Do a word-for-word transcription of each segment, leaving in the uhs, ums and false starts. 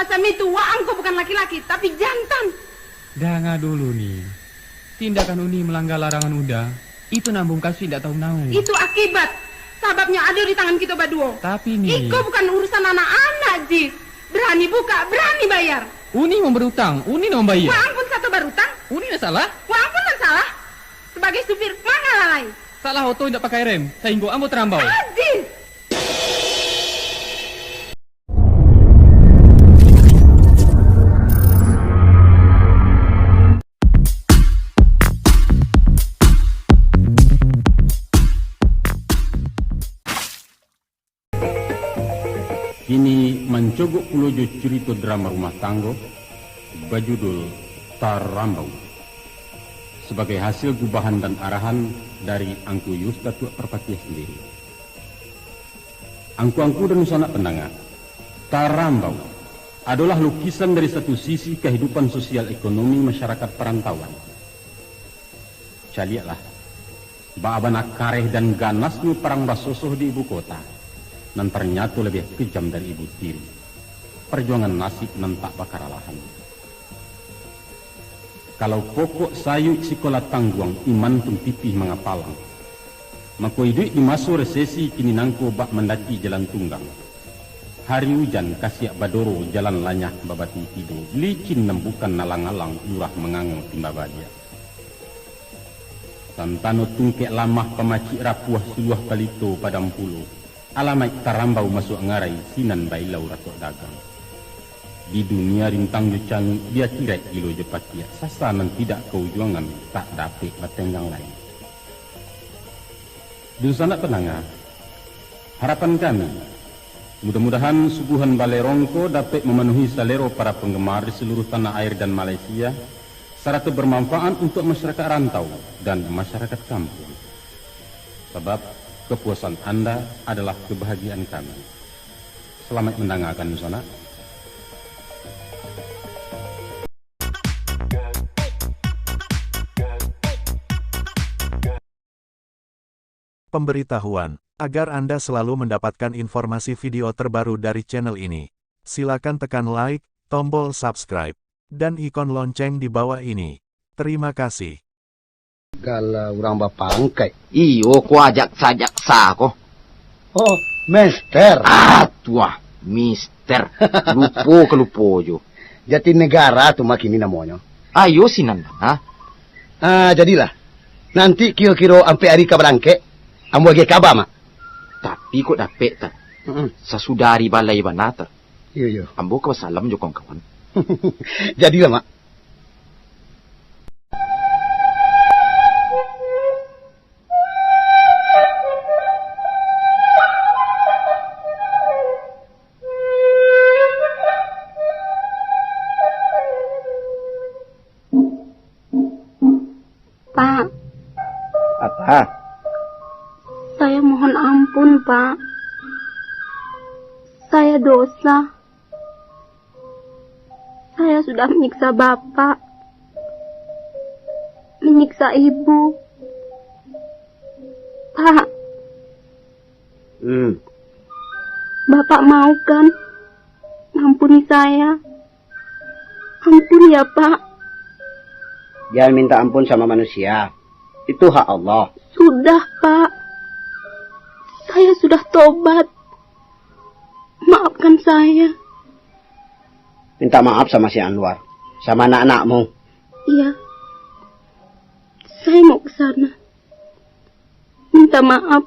Macam itu, Waang ko bukan laki-laki, tapi jantan. Danga dulu, Ni. Tindakan Uni malangga larangan Uda. Itu nan Bungkasi indak tahu nau. Itu akibat. Sababnyo ado di tangan kito baduo. Tapi, Ni. Iko bukan urusan anak-anak, Jis. Berani buka, berani bayar. Uni nan berutang, Uni nan mambayar. Waang pun sato barutang. Uni nan salah. Waang pun nan salah. Sabagai supir, manga lalai. Salah oto indak pakai rem, sahinggo ambo tarambau. Jis! Kini mancogok pulo jo curito drama rumah tanggo, bajudul Tarambau, sabagai hasil gubahan dan arahan dari Angku Yus Datuak Parpatiah sandiri. Angku-angku dan dunsanak pandanga, Tarambau adolah lukisan dari satu sisi kahidupan sosial ekonomi masyarakat parantauan. Caliaklah, baa bana kareh dan ganasnyo parang basosoh di ibu kota, nan tarnyato labiah kejam dari ibu tiri. Parjuangan nasib nan tak bakaralahan. Kalau pokok sayuik sikola tangguang, iman pun pipih mangapalang, mako iduik di maso resesi kini nangko bak mandaki jalan tunggang. Hari ujan kasiak badoro, jalan lanyah babatu tido, licin nan bukan alang-alang, lurah mangango timba baliak. Tantano tungkek lamah, pamacik rapuah, suluah palito padam pulo, alamaik tarambau masuak ngarai, sinan bailau ratok dagang. Di dunia rintang jo cangik, di akiraik gilo jo pakiak, sasa nan tidak kaujuangan, tak dapek batenggang lai. Dunsanak pandanga, harapan kami, mudah-mudahan suguhan Balerong ko dapek mamanuhi salero para panggemar di saluruah tanah air dan Malaysia, sarato barmanfaat untuak masyarakat rantau dan masyarakat kampuang. Sabab kapuasan Anda adalah kabahagiaan kami. Salamaik mandangakan, dunsanak. Pemberitahuan, agar Anda selalu mendapatkan informasi video terbaru dari channel ini, silakan tekan like, tombol subscribe, dan ikon lonceng di bawah ini. Terima kasih. Gala urang bapangkaik. Iyo, ko ajak sajak sa ko. Oh, Mister. Ah, tuah, Mister. Lupo ka lupo jo. Jatinegara tu mah kini namonyo. Ayo sinan, ha? Ah, jadilah. Nanti kiro-kiro ampek ari ka barangkek, ambo agiah kaba, Mak. Tapi kok dapek, Tan? Mm-mm. Sasudah ari balai bana, Tan. Iyo, iyo. Ambo ka basalam jo kawan-kawan. Jadilah, Mak. Pak. Apa? Saya mohon ampun, Pak. Saya dosa. Saya sudah menyiksa Bapak, menyiksa Ibu. Pak. Hmm. Bapak mau kan mengampuni saya? Ampun ya, Pak. Jangan minta ampun sama manusia. Itu hak Allah. Sudah, Pak. Saya sudah tobat. Maafkan saya. Minta maaf sama si Anwar, sama anak-anakmu. Iya. Saya mau ke sana. Minta maaf.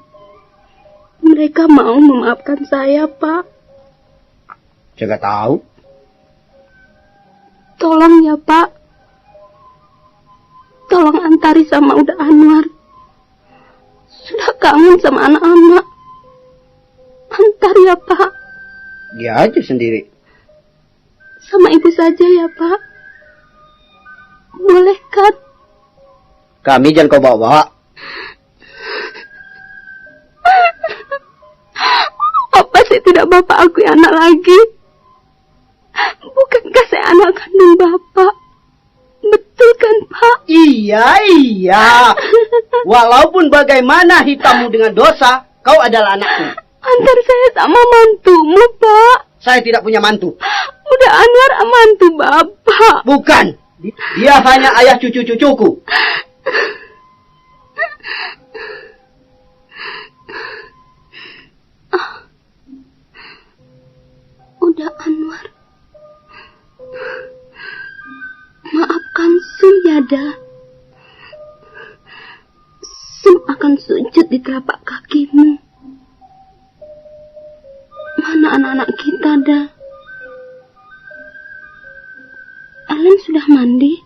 Mereka mau memaafkan saya, Pak. Saya nggak tahu. Tolong ya, Pak. Tolong antari sama Uda Anwar. Sudah kangen sama anak-anak. Antar ya, Pak. Dia aja sendiri. Sama ibu saja ya, Pak. Boleh kan? Kami jangan kau bawa-bawa. Apa sih tidak Bapak akui anak lagi? Bukankah saya anak kandung Bapak? Betul kan, Pak? Iya, iya. Walaupun bagaimana hitammu dengan dosa, kau adalah anakku. Antar saya sama mantumu, Pak. Saya tidak punya mantu. Uda Anwar mantu Bapak. Bukan. Dia hanya ayah cucu-cucuku. Uda Anwar, maafkan Sum ya, Da. Sum akan sujud di telapak kakimu. Mana anak-anak kita, Da? Alen sudah mandi?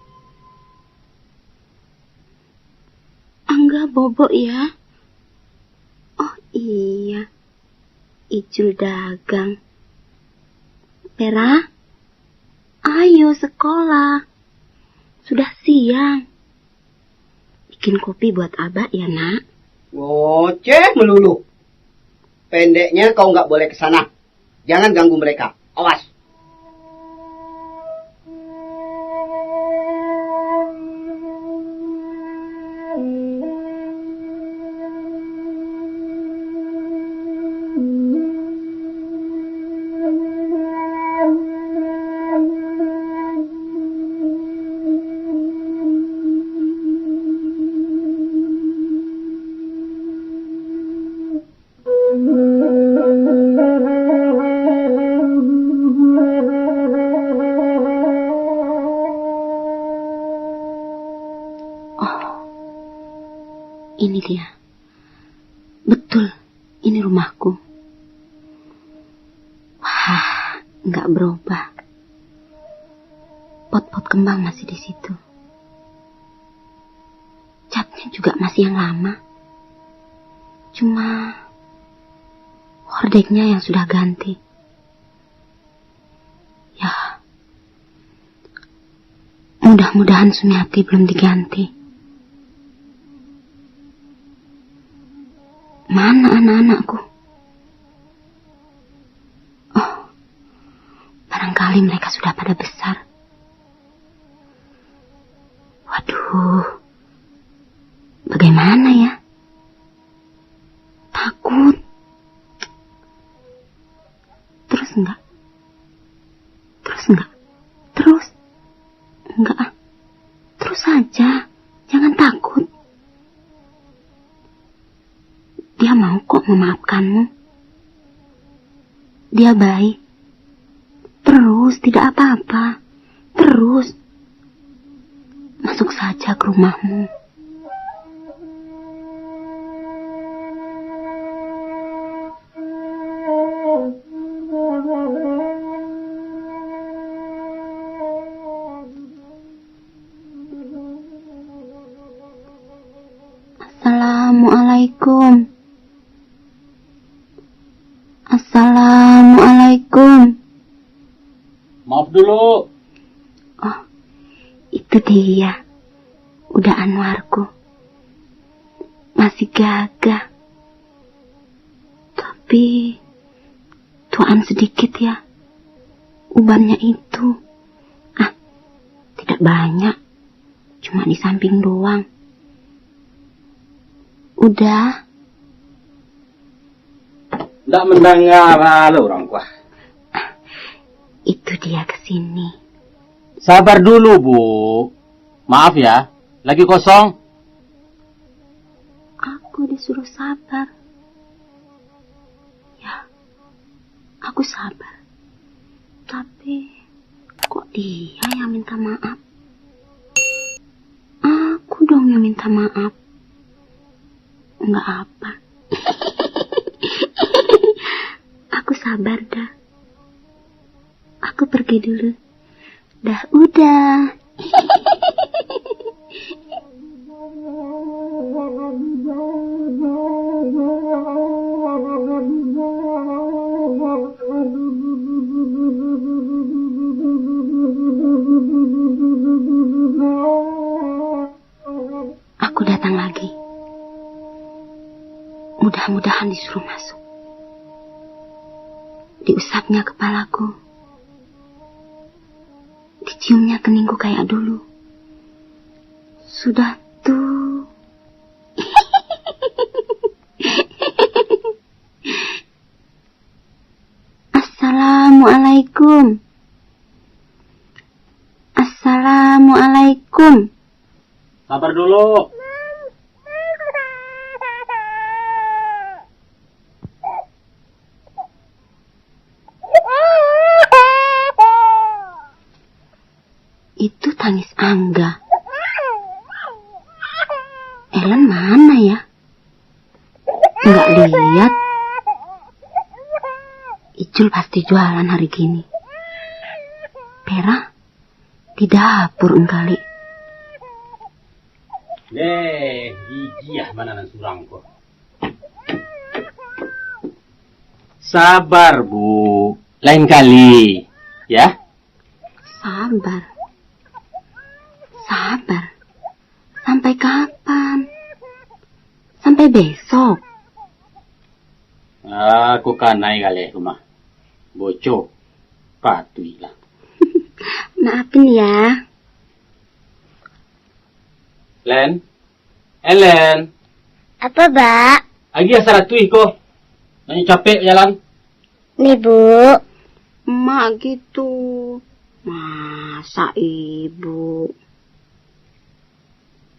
Angga bobok ya? Oh iya, Ijul dagang. Pera, ayo sekolah. Sudah siang. Bikin kopi buat abak ya, Nak. Ngoceh melulu. Pendeknya kau nggak boleh ke sana. Jangan ganggu mereka. Awas. Oh, ini dia. Betul, ini rumahku. Wah, nggak berubah. Pot-pot kembang masih di situ. Catnya juga masih yang lama. Cuma hordengnya yang sudah ganti. Ya, mudah-mudahan Sumiati belum diganti. Mana anak-anakku? Oh, barangkali mereka sudah pada besar. Waduh, bagaimana ya? Takut. Terus enggak? Terus enggak? Terus? Enggak ah. Terus saja. Jangan takut. Dia mau kok memaafkanmu. Dia baik. Terus, tidak apa-apa. Terus. Masuk saja ke rumahmu. Assalamualaikum. Assalamualaikum. Maaf dulu. Oh, itu dia. Uda Anwarku. Masih gagah. Tapi, tuaan sedikit ya. Ubannya itu. Ah, tidak banyak. Cuma di samping doang. Uda. Ndak mandanga bana urang ko ah. Itu dia ke sini. Sabar dulu, Bu. Maaf ya, lagi kosong. Aku disuruh sabar. Ya, aku sabar. Tapi, kok dia yang minta maaf? Aku dong yang minta maaf. Enggak apa. Aku sabar, Da. Aku pergi dulu. Da Uda. Aku datang lagi. Mudah-mudahan disuruh masuk. Diusapnya kepalaku. Diciumnya keningku kayak dulu. Sudah tu. Assalamualaikum. Assalamualaikum. Sabar dulu. Itu tangis Angga. Ellen mana ya? Nggak lihat. Icul pasti jualan hari gini. Pera di dapur engkali. Deh, gigiah mana nan surang ko. Sabar, Bu. Lain kali, ya. Sabar. Sabar. Sampai kapan? Sampai besok? Ah, ko kanai galeh rumah. Boco. Patuiklah. Maafin ya. Len. Elen. Apa, Bak? Agiah saratuih ko. Nak capek jalan. Ni, Bu. Mak gitu. Masa ibu?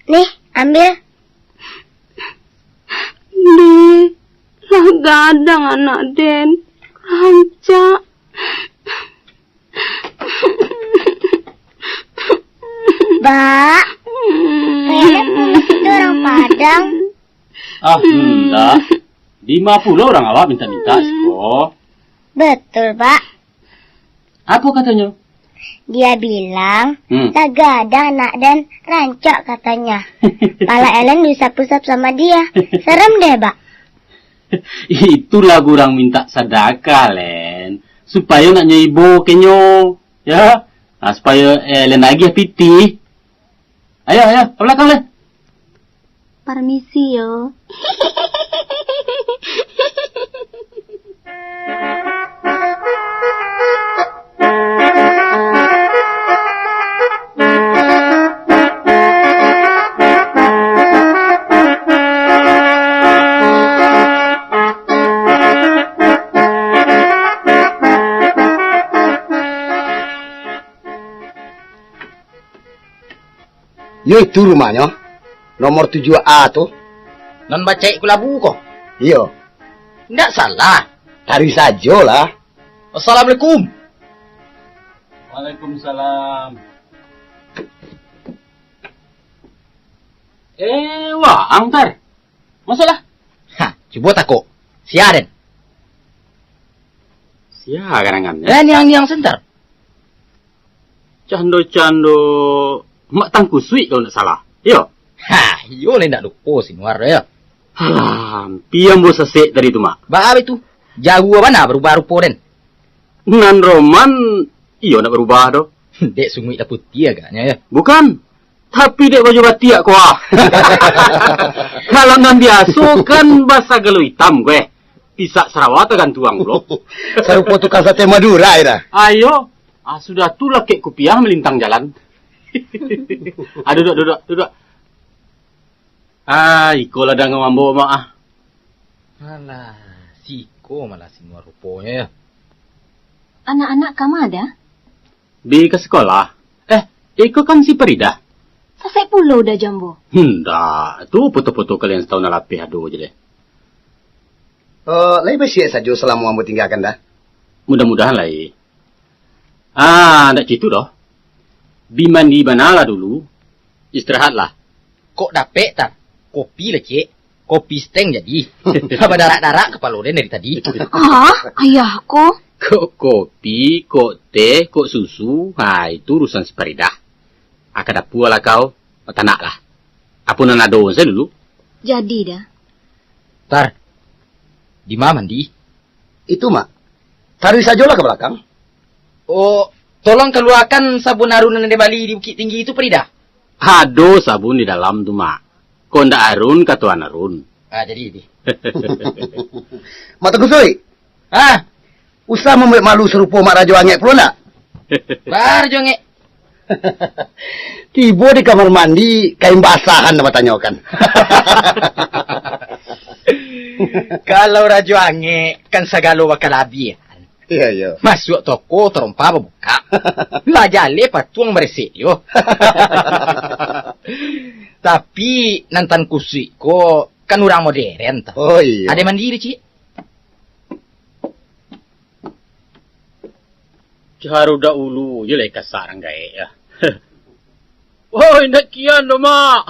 Nih, ambil. Deh, lah gadang anak den. Rancak. Bak, kayaknya polisi itu orang Padang. Ah, enggak. Dima pulo urang awak minta-minta siko. Betul, Pak. Apo katonyo? Dia bilang, Hmm. "Lah gadang anak den, rancak," katanya. Pala Ellen diusap-usap sama dia. Serem deh, Pak. Itulah urang minta sadakah, Len. Supayo nak nyo ibo kenyo, ya. Nah, supayo Ellen agiah pitih. Ayo, ayo, ka balakang, Len. Parmisi yo. Yo itu rumahnyo, nomor tujuah A tu. Nan bacaik kulabu ko? Iyo. Ndak salah. Taruih sajolah. Assalamualaikum. Waalaikumsalam. Eh, waang, Tar. Masolah? Ha, cubo takok. Sia den? Sia garangannyo? Eh, niang-niang senter. Cando-cando Mak Tangkusuik kalau ndak salah. Iyo? Ha, iyo lah, ndak lupo si Nuar, yo. Alah, ampia ambo sasek tadi tu, Mak. Baa itu? Jauah bana barubah rupo den. Nan roman, iyo ndak barubah doh. Dek sunguik lah putiah agaknyo, yo. Bukan. Tapi dek baju batiak ko, ah. Kalau nan biaso kan basagalo itam ko, eh. Pisak sarawa tagantuang pulo. Sarupo tukang sate Madura, dah. Ayo. Ah, sudah tu lakek kupiah malintang jalan. Ah, duduk, duduk, duduk. Ah, iko lah danga ambo, Mak, ah. Alah, siko malah si Nuar ruponyo, yo. Anak-anak kama, Da? Bi ka sikolah. Eh, iko kan si Faridah. Sasek pulo Da jo ambo. Ndak, tu foto-foto kalian satahun nan lapeh ado je deh. Eh, lai basiak sajo salamo ambo tinggakan, Da? Mudah-mudahan lai. Ah, ndak citu doh. Bi mandi banalah dulu. Istirahatlah. Kok dapek, Tar? Kopi lah, Cek. Kopi steng jadi. Badarak-darak kapalo den dari tadi. Ah, ayah ko. Kok kopi, kok teh, kok susu, ha, itu urusan si Faridah. Ah, ka dapua lah kau, batanaklah. Apo nan ado sajo dulu. Jadi, Da. Tar, di ma mandi? Itu, Mak. Taruih sajolah ka balakang. Oh, tolong kaluakan sabun Arun nan den bali di Bukik Tinggi itu, Faridah. Ado sabun di dalam tu, Mak. Kok ndak Arun, ka Tuan Arun. Ah, jadi, jadi. Mak Tangkusuik. Ah. Usah mambuek malu sarupo Mak Rajo Angek pulo ndak? Baa Rajo Angek? Tibo di kamar mandi, kain basahan nan batanyokan. Kalau Rajo Angek, kan sagalo bakalabiahan. Iyo, iyo. Masuak toko, tarompa babukak. Lah jaleh patuang baresek yo. Tapi, nan Tan Kusuik ko kan urang moderen, toh. Oh, iyo. Ado mandiri, Cik? Caro daulu je lai kasak rang gaek, ah. Oh, indak kian doh, Mak.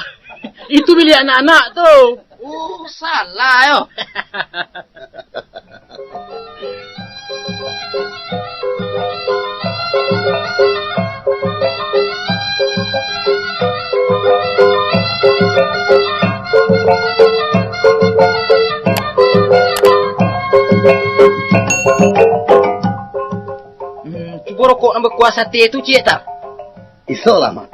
Itu bilik anak-anak tu. Oh, salah yo. Hmm, cubo rokok nan bakuah sate tu, ciek, Tar. Isok lah, Mak.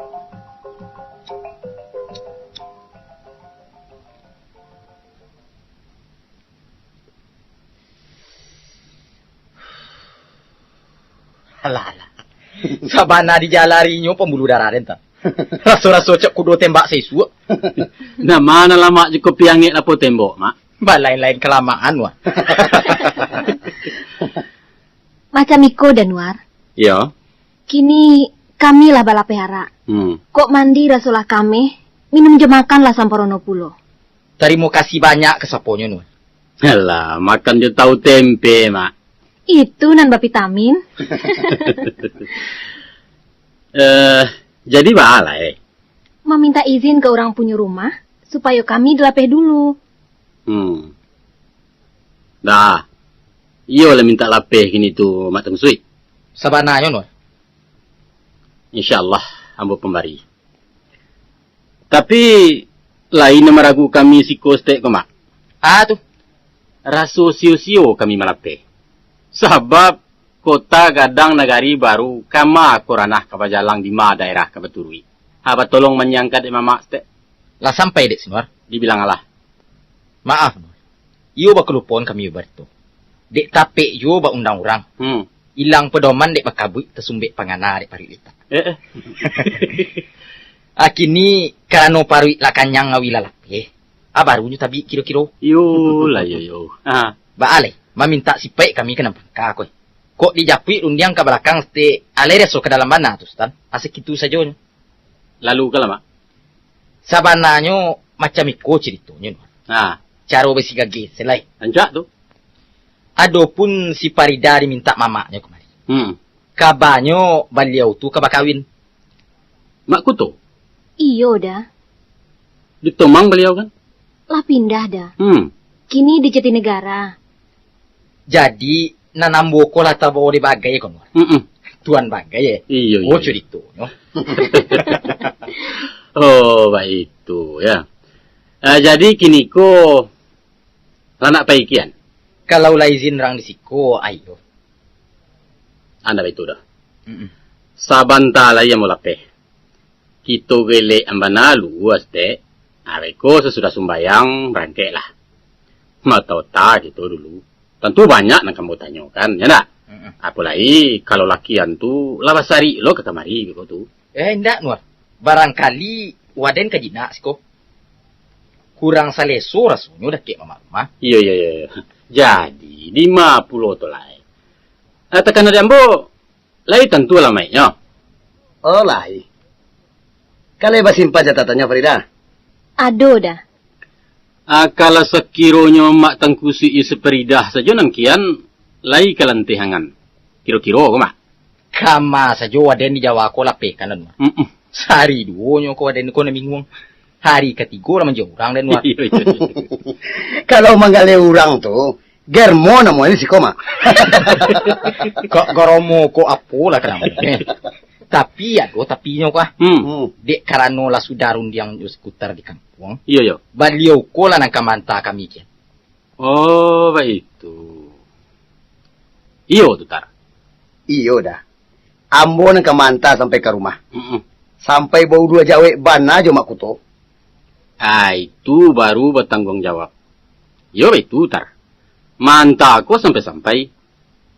Alah, alah. Sabana dijalarinyo pambuluah darah den, Tar. Raso-raso cak kudo tembak saisuak. Nah, ma nan lamak jo kopi angek lapau tembok, Mak? Balain-lain kalamaan, wah. Macam iko, Danuar. Iyo. Kini kami lah balapeh arak. Hmm. Kok mandi raso lah kameh, minum jo makan lah samparono pulo. Tarimo kasih banyak ka saponyo, Nuan. Alah, makan jo tahu tempe, Mak. Itu nan bavitamin. Eh, jadi baa lai? Mamintak izin ka urang punyo rumah, supayo kami dilapeh dulu. Hmm. Dah. Iyo lah mintak lapeh kini tu, Mak Tengsuik. Sabananyo, Nuan. Insya Allah, ambo pambari. Tapi, lain nan maragu kami siko saketek ko, Mak. Ah, tu. Raso sio-sio kami malapeh. Sabab, kota gadang nagari baru, kama ko ranah ka bajalang, dima daerah ka baturuik. Ha, batolong manyiangkan dek mamak saketek. Lah sampai dek si Nuar? Dibilang alah. Maaf, Nuar. Iyo bakalupoan kami barito. Dek tapek juo baundang urang. Hmm. Ilang padoman dek bakabuik, tasumbek pangana dek paruik litak. Eh, eh. Ah, kini karano paruik lah kanyang, awi lah lapeh. Ah, barunyo tabik kiro-kiro. Yo lah, yo, yo. Ah. Baa lai, mamintak sipaik kami ka nan pangka ko. Kok dijapuik rundiang ka balakang saketek, alai raso ka dalam bana tu, Sutan. Asa kitu sajonyo. Lalu ka lah, Mak? Sabananyo macam iko caritonyo, Nuar. Ha. Caro basigageh se lai. Rancak tu. Adopun si Parida dimintak mamaknyo kamari. Hmm. Kabanyo baliau tu ka bakawin. Mak Kuto? Iyo, Da. Di Tomang baliau kan? Lah pindah, Da. Hmm. Kini di Jatinegara. Jadi, nan ambo ko lah tabao dek bagai ko, Nuar. Mm-mm. Tuan bagai, eh? Iyo, iyo, oh, iyo. Caritonyo. Oh, baitu, ya. Ah, jadi, kini ko lah nak pai kian? Kalau lah izin rang di siko, ayo. Anda baitu dah. Mm-mm. Sabanta lai ambo lapeh. Kito gelek ambana luas, dek. Areko sasudah sumbayang, barangkeklah. Mato ta kito dulu. Tantu banyak nan kambo tanyokan, ya ndak? Mm-mm. Apolai kalau lakian tu lah basarik lo ka kamari ko tu. Eh, indak, Nuar. Barangkali waden ka jinak siko. Kurang saleso rasonyo dakek mamak rumah. Iyo, iyo, iyo, iyo. Jadi, dima pulo tu lai? Ah, takana di ambo, lai tantu alamaiknyo? Oh, lai. Ka lai basimpan catatannyo, Farida? Ado, Da. Ah, kalau sakironyo Mak Tangkusuik iyo saparidah sajo nan kian, lai ka lanteh angan. Kiro-kiro ko, Mak? Kama sajo waden di Jawa ko lapehkan, Nuar. Mm-mm. Sahari duonyo ko waden ko nan binguang. Hari katigo lah manjadi urang, Nuar. Iyo, iyo, iyo. Kalau manggaleh urang tu, Germo namonyo di siko, Mak. Kok Goromo, kok apo lah ka namonyo, eh. Tapi ado tapinyo ko, ah. Hmm. Hmm. Dek karano lah sudah rundiang jo Sikutar di kampuang. Iyo, iyo. Baliau ko lah nan ka maanta kami kian. Oh, baitu. Iyo tu, Tar. Iyo, Da. Ambo nan ka maanta sampai ka rumah. Mm-mm. Sampai baulua jawek bana jo Mak Kuto. Ah, itu baru batangguang jawab. Iyo baitu, Tar. Maanta ko sampai-sampai.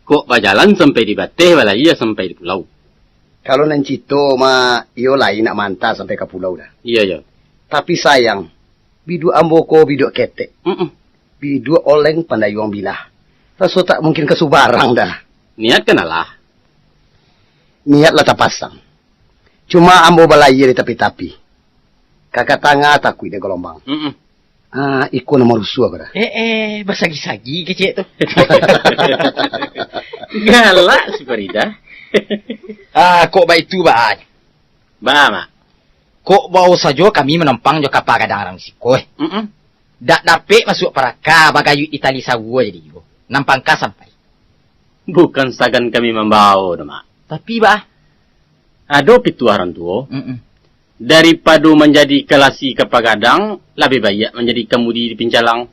Kok bajalan sampai di bateh, balayia sampai di pulau. Kalau nan cito, Mak, iyo lai nak maanta sampai ka pulau, Da. Iyo, iyo. Tapi sayang, biduak ambo ko biduak ketek. Mm-mm. Biduak oleng pandayuang bilah. Raso tak mungkin ka subarang, Da. Niat kan alah. Niat lah tapasang. Cuma ambo balayia di tapi-tapi. Ka ka tangah takuik dek galombang. Mm-mm. Ah, iko nan marusuah ko dah. Eh, eh, basagi-sagi kecek tu. Galak si Farida. Ah, kok baitu, Baa? Baa, Mak? Kok bao sajo kami manampang jo kapa gadang urang siko, eh? Mm-mm. Dak dapek masuak paraka, bagayuik di tali sawo jadi juo. Nan pangka sampai. Bukan sagan kami mambao doh, Mak. Tapi, Baa? Ado pituah urang tuo. Mm-mm. Daripado manjadi kalasi kapa gadang, labiah baiak manjadi kamudi di pincalang.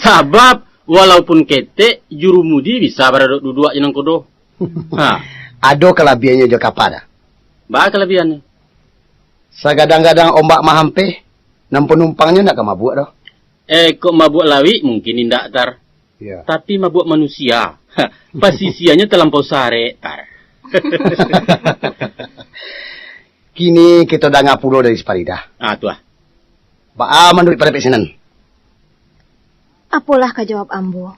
Sabab, walaupun ketek, jurumudi bisa baradok duduak jo nangkodo. Ha. Ado kalabiahannyo jo kapa dah? Baa kalabiahannyo? Sagadang-gadang ombak mahampeh, nan panumpangnyo ndak ka mabuak doh. Eh, kok mabuak lawik mungkin indak, Tar. Iyo. Tapi mabuak manusia, pasisianyo talampau sarek, Tar. Kini kito danga pulo dari si Farida. Ah, tu ah. Baa manuruik pandapek sinan? Apolah ka jawab ambo?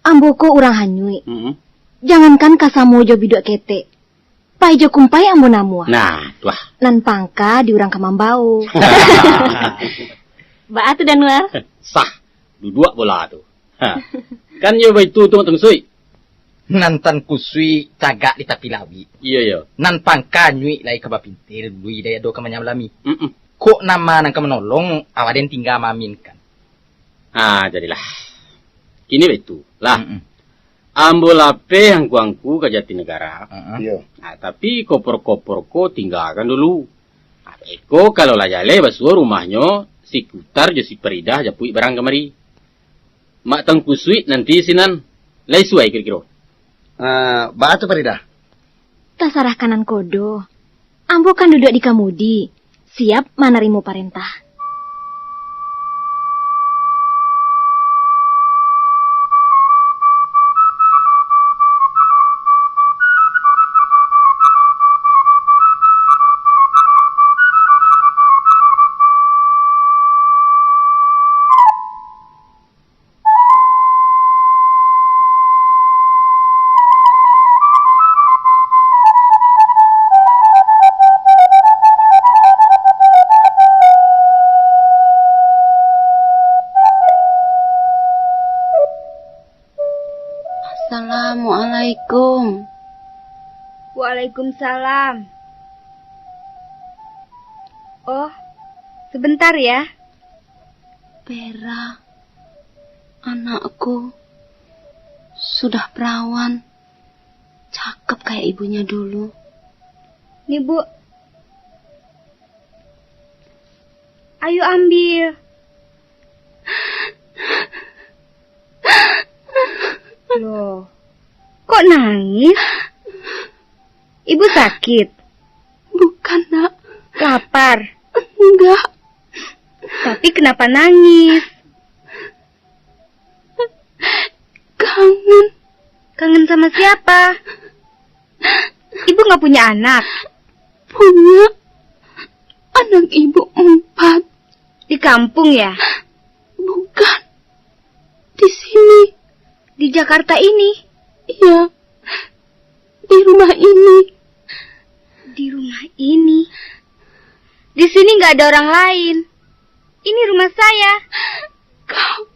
Ambo ko urang hanyuik. Mm-mm. Jangankan ka samo jo biduak ketek, pai jo kumpai ambo namuah. Nah, tu ah. Nan pangka di urang ka mambao. Baa tu, Danuar? Sah, duduak bola tu. Ha. Kan iyo baitu tu, Mak Tangkusuik? Nan Tangkusuik tagak di tapi lawik. Iyo, iyo. Nan pangka nyuik lai ka bapintil, lui dai ado ka manyalami. Mm-mm. Kok nama nan ka manolong, awak den tingga maaminkan. Ha, jadilah. Kini baitu lah. Mm-mm. Ambo lapeh angku-angku ka Jatinegara. Mm-mm. Iyo. Ha, tapi kopor-kopor ko tinggakan dulu. Ha, iko kalau lah jaleh basuo rumahnyo, si Kutar jo si Faridah japuik barang kamari. Mak Tangkusuik nanti sinan, lai suai kiro-kiro? Ah, baa tu, Faridah? Tasarah ka nan kodo. Ambo kan duduak di kamudi, siap manarimo parentah. Assalamualaikum. Waalaikumsalam. Oh, sebentar ya. Pera, anakku, sudah perawan, cakep kayak ibunya dulu. Ni, Bu. Ayo ambil. Loh, kok nangis? Ibu sakit? Bukan, Nak. Lapar? Enggak. Tapi kenapa nangis? Kangen. Kangen sama siapa? Ibu nggak punya anak? Punya. Anak ibu empat. Di kampung ya? Bukan. Di sini. Di Jakarta ini? Iya. Di rumah ini. Di rumah ini? Di sini nggak ada orang lain. Ini rumah saya. Kau,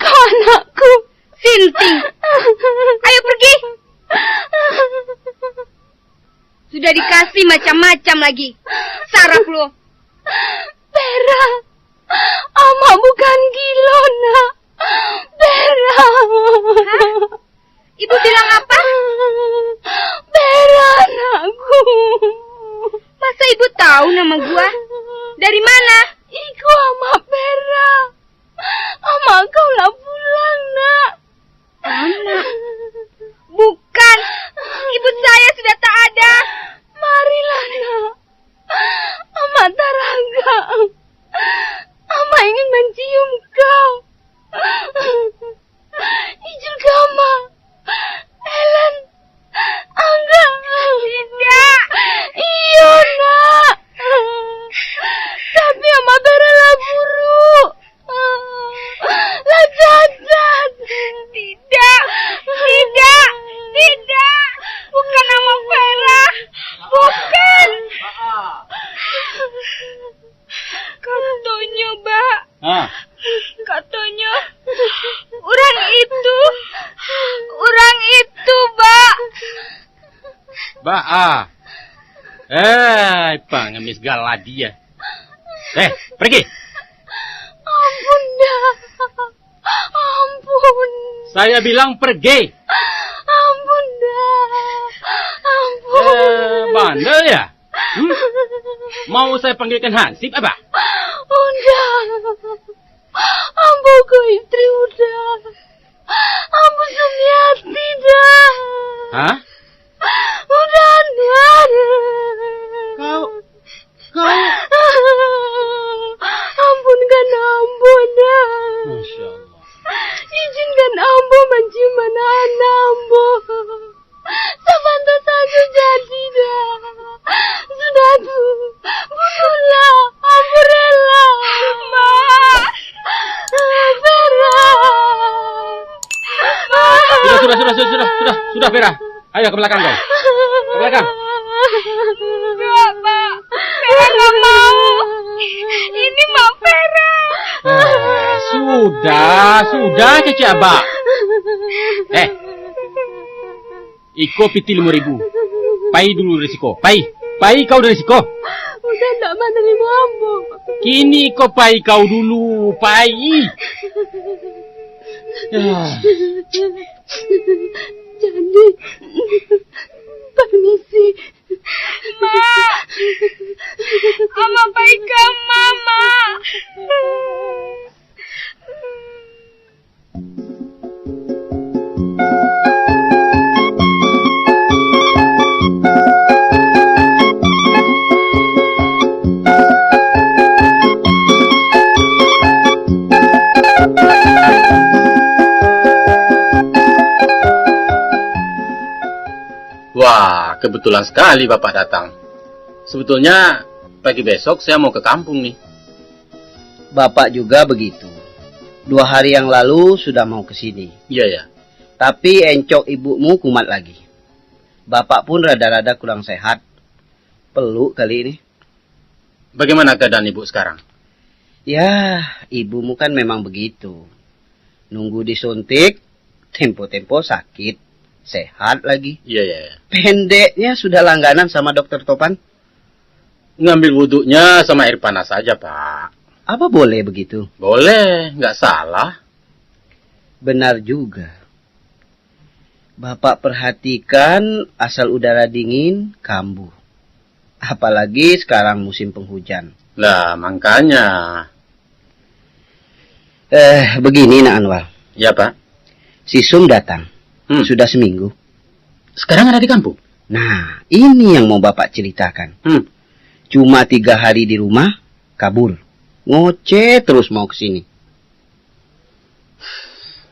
kau anakku. Sinting. Ayo pergi. Sudah dikasih macam-macam lagi. Sarap lo. Pera. Amak bukan gilo, Nak. Pera. Hah? Ibu bilang apa? Pera, anakku. Masa ibu tahu nama gua? Dari mana? Iko amak Pera. Amak kau lah pulang, Nak. Amak? Bukan. Ibu saya sudah tak ada. Marilah, Nak. Amak taragak. Amak ingin mancium kau. Ba, ah. Eh, pangamis galadi ya. Eh, pergi. Ampun, Da. Ampun. Saya bilang pergi. Ampun, Da. Ampun. Eh, bandel ya? Hmm? Mau saya panggilkan hansip apa? Uda. Ambo ko istri Uda. Ambo Sumiati, Da. Hah? Uda Anwar. Kau, kau. Ampunkan ambo, Da. Masya Allah. Izinkan ambo mancium anak-anak ambo. Sabanta sajo jadi, Da. Sudah tu, bunuhlah ambo rela. Mak. Vera. Sudah, sudah, sudah, sudah, sudah, sudah, sudah, Vera. Ayo ke belakang kau. Ke belakang. Enggak, Pak. Vera nggak mau. Ini Mak Vera. Ah, sudah, sudah, kecek abak. Eh, iko pitih limo ribu. Pai dulu dari siko. Pai. Pai kau dari siko. Uda ndak manarimo ambo. Kini iko pai kau dulu. Pai. Ya. Jadi, permisi. Mak. Abah pai ka ma, Mak. Wah, kebetulan sekali Bapak datang. Sebetulnya, pagi besok saya mau ke kampung nih. Bapak juga begitu. Dua hari yang lalu sudah mau ke sini. Iya, ya. Tapi encok ibumu kumat lagi. Bapak pun rada-rada kurang sehat. Peluk kali ini. Bagaimana keadaan ibu sekarang? Ya, ibumu kan memang begitu. Nunggu disuntik, tempo-tempo sakit, sehat lagi. Iya, iya, iya. Pendeknya sudah langganan sama dokter Topan. Ngambil wuduknya sama air panas saja, Pak. Apa boleh begitu? Boleh, nggak salah. Benar juga. Bapak perhatikan, asal udara dingin, kambuh. Apalagi sekarang musim penghujan. Lah, makanya. Eh, begini, Nak Anwar. Ya, Pak. Si Sum datang. Hmm. Sudah seminggu. Sekarang ada di kampung? Nah, ini yang mau Bapak ceritakan. Hmm. Cuma tiga hari di rumah, kabur. Ngoceh terus mau ke sini.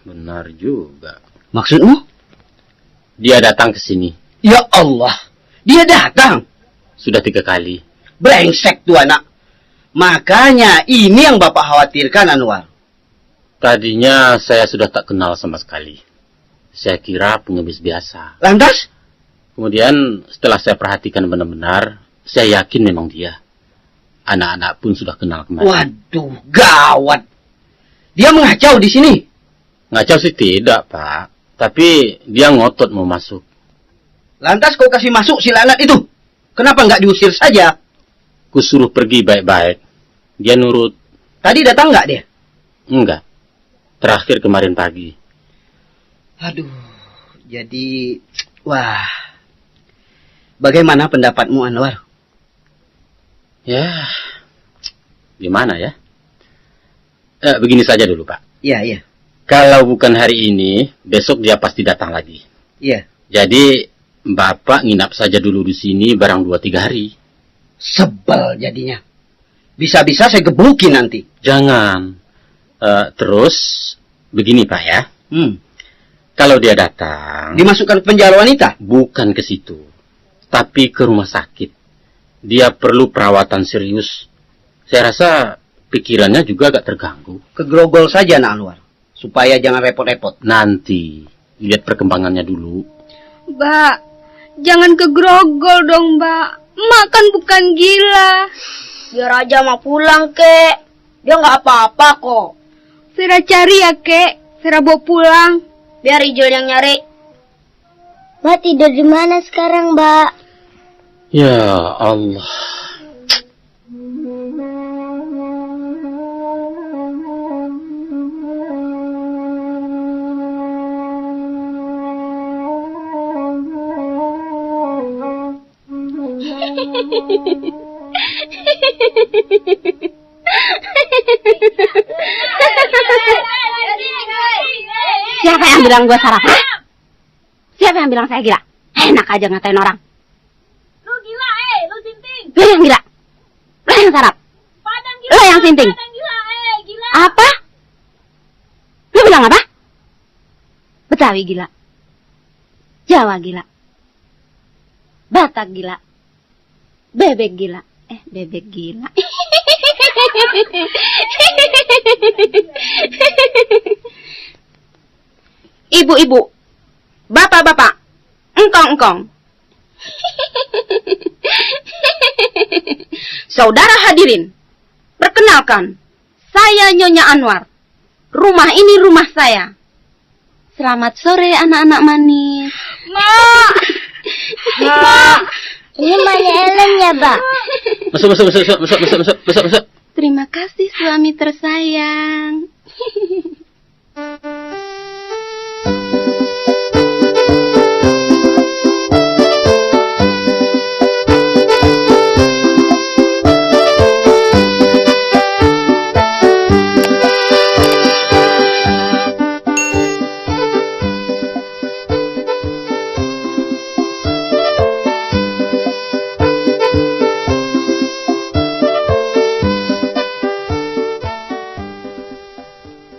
Benar juga. Maksudmu? Dia datang ke sini. Ya Allah, dia datang? Sudah tiga kali. Brengsek tu anak. Makanya ini yang Bapak khawatirkan, Anwar. Tadinya saya sudah tak kenal sama sekali. Saya kira pengemis biasa. Lantas? Kemudian setelah saya perhatikan benar-benar, saya yakin memang dia. Anak-anak pun sudah kenal kemarin. Waduh, gawat. Dia mengacau di sini? Ngacau sih tidak, Pak. Tapi dia ngotot mau masuk. Lantas kau kasih masuk si laknat itu? Kenapa nggak diusir saja? Ku suruh pergi baik-baik. Dia nurut. Tadi datang nggak dia? Enggak. Terakhir kemarin pagi. Aduh, jadi, wah. Bagaimana pendapatmu, Anwar? Ya, gimana ya? Eh, begini saja dulu, Pak. Iya, iya. Kalau bukan hari ini, besok dia pasti datang lagi. Iya. Jadi, Bapak nginap saja dulu di sini barang dua tiga hari. Sebel jadinya. Bisa-bisa saya gebukin nanti. Jangan. Eh, terus, begini, Pak, ya. Hmm. Kalau dia datang, dimasukkan ke penjara wanita? Bukan ke situ. Tapi ke rumah sakit. Dia perlu perawatan serius. Saya rasa pikirannya juga agak terganggu. Kegrogol saja, Nak Anwar, supaya jangan repot-repot. Nanti, lihat perkembangannya dulu. Mbak, jangan kegrogol dong, Mbak. Mak kan bukan gila. Biar aja Mak pulang, Kek. Dia nggak apa-apa kok. Sera cari ya, Kek. Sera bawa pulang. Biar Ijul yang nyari. Mbak tidur di mana sekarang, Mbak? Ya Allah. Siapa yang bilang gua sarap, ha? Siapa yang bilang saya gila? Enak aja ngatain orang. Lu gila, eh, lu sinting. Lu yang gila. Lu yang sarap. Padang gila, lu yang sinting. Padang gila, eh, gila. Apa? Lu bilang apa? Betawi gila. Jawa gila. Batak gila. Bebek gila. Eh, bebek gila. Ibu-ibu, bapak-bapak, engkong-engkong. Saudara hadirin, perkenalkan, saya Nyonya Anwar. Rumah ini rumah saya. Selamat sore, anak-anak manis. Mak. Mak. Ini Mak Ellen ya, Pak? Masuk, masuk, masuk, masuk, masuk, masuk, masuk, masuk, masuk. Terima kasih, suami tersayang.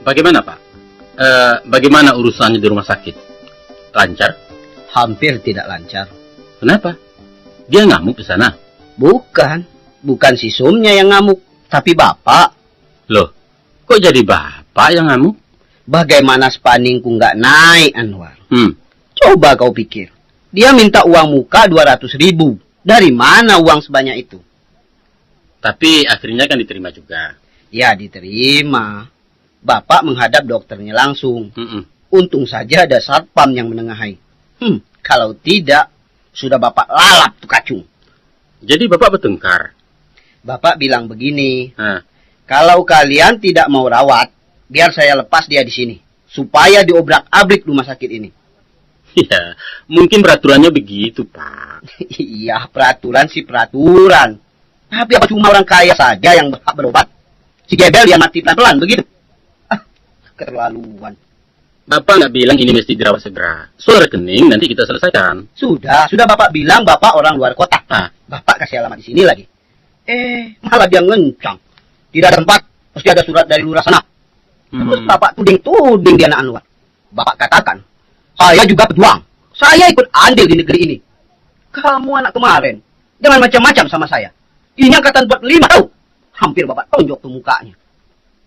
Bagaimana, Pak? Eh, bagaimana urusannya di rumah sakit? Lancar? Hampir tidak lancar. Kenapa? Dia ngamuk di sana? Bukan. Bukan si Sumnya yang ngamuk, tapi Bapak. Loh, kok jadi Bapak yang ngamuk? Bagaimana spandingku nggak naik, Anwar? Hmm. Coba kau pikir. Dia minta uang muka dua ratus ribu. Dari mana uang sebanyak itu? Tapi akhirnya kan diterima juga. Ya, diterima. Bapak menghadap dokternya langsung. Mm-mm. Untung saja ada satpam yang menengahai. Hmm, kalau tidak, sudah Bapak lalap tu kacung. Jadi Bapak bertengkar? Bapak bilang begini, "Hah? Kalau kalian tidak mau rawat, biar saya lepas dia di sini, supaya diobrak-abrik rumah sakit ini." Ya, mungkin peraturannya begitu, Pak. Iya, peraturan sih peraturan. Tapi apa cuma orang kaya saja yang berhak berobat? Si Gebel biar mati pelan-pelan begitu. Ah, keterlaluan. Bapak nggak bilang ini mesti dirawat segera. Soal rekening nanti kita selesaikan. Sudah, sudah Bapak bilang Bapak orang luar kota. Ah. Bapak kasih alamat di sini lagi. Eh, malah dia ngencang. Tidak ada tempat, mesti ada surat dari lurah sana. Terus Hmm. Bapak tuding-tuding dia anak Anwar. Bapak katakan, "Saya juga pejuang. Saya ikut andil di negeri ini. Kamu anak kemarin, jangan macam-macam sama saya. Ini angkatan buat lima tahu." Hampir Bapak tonjok tuh mukanya.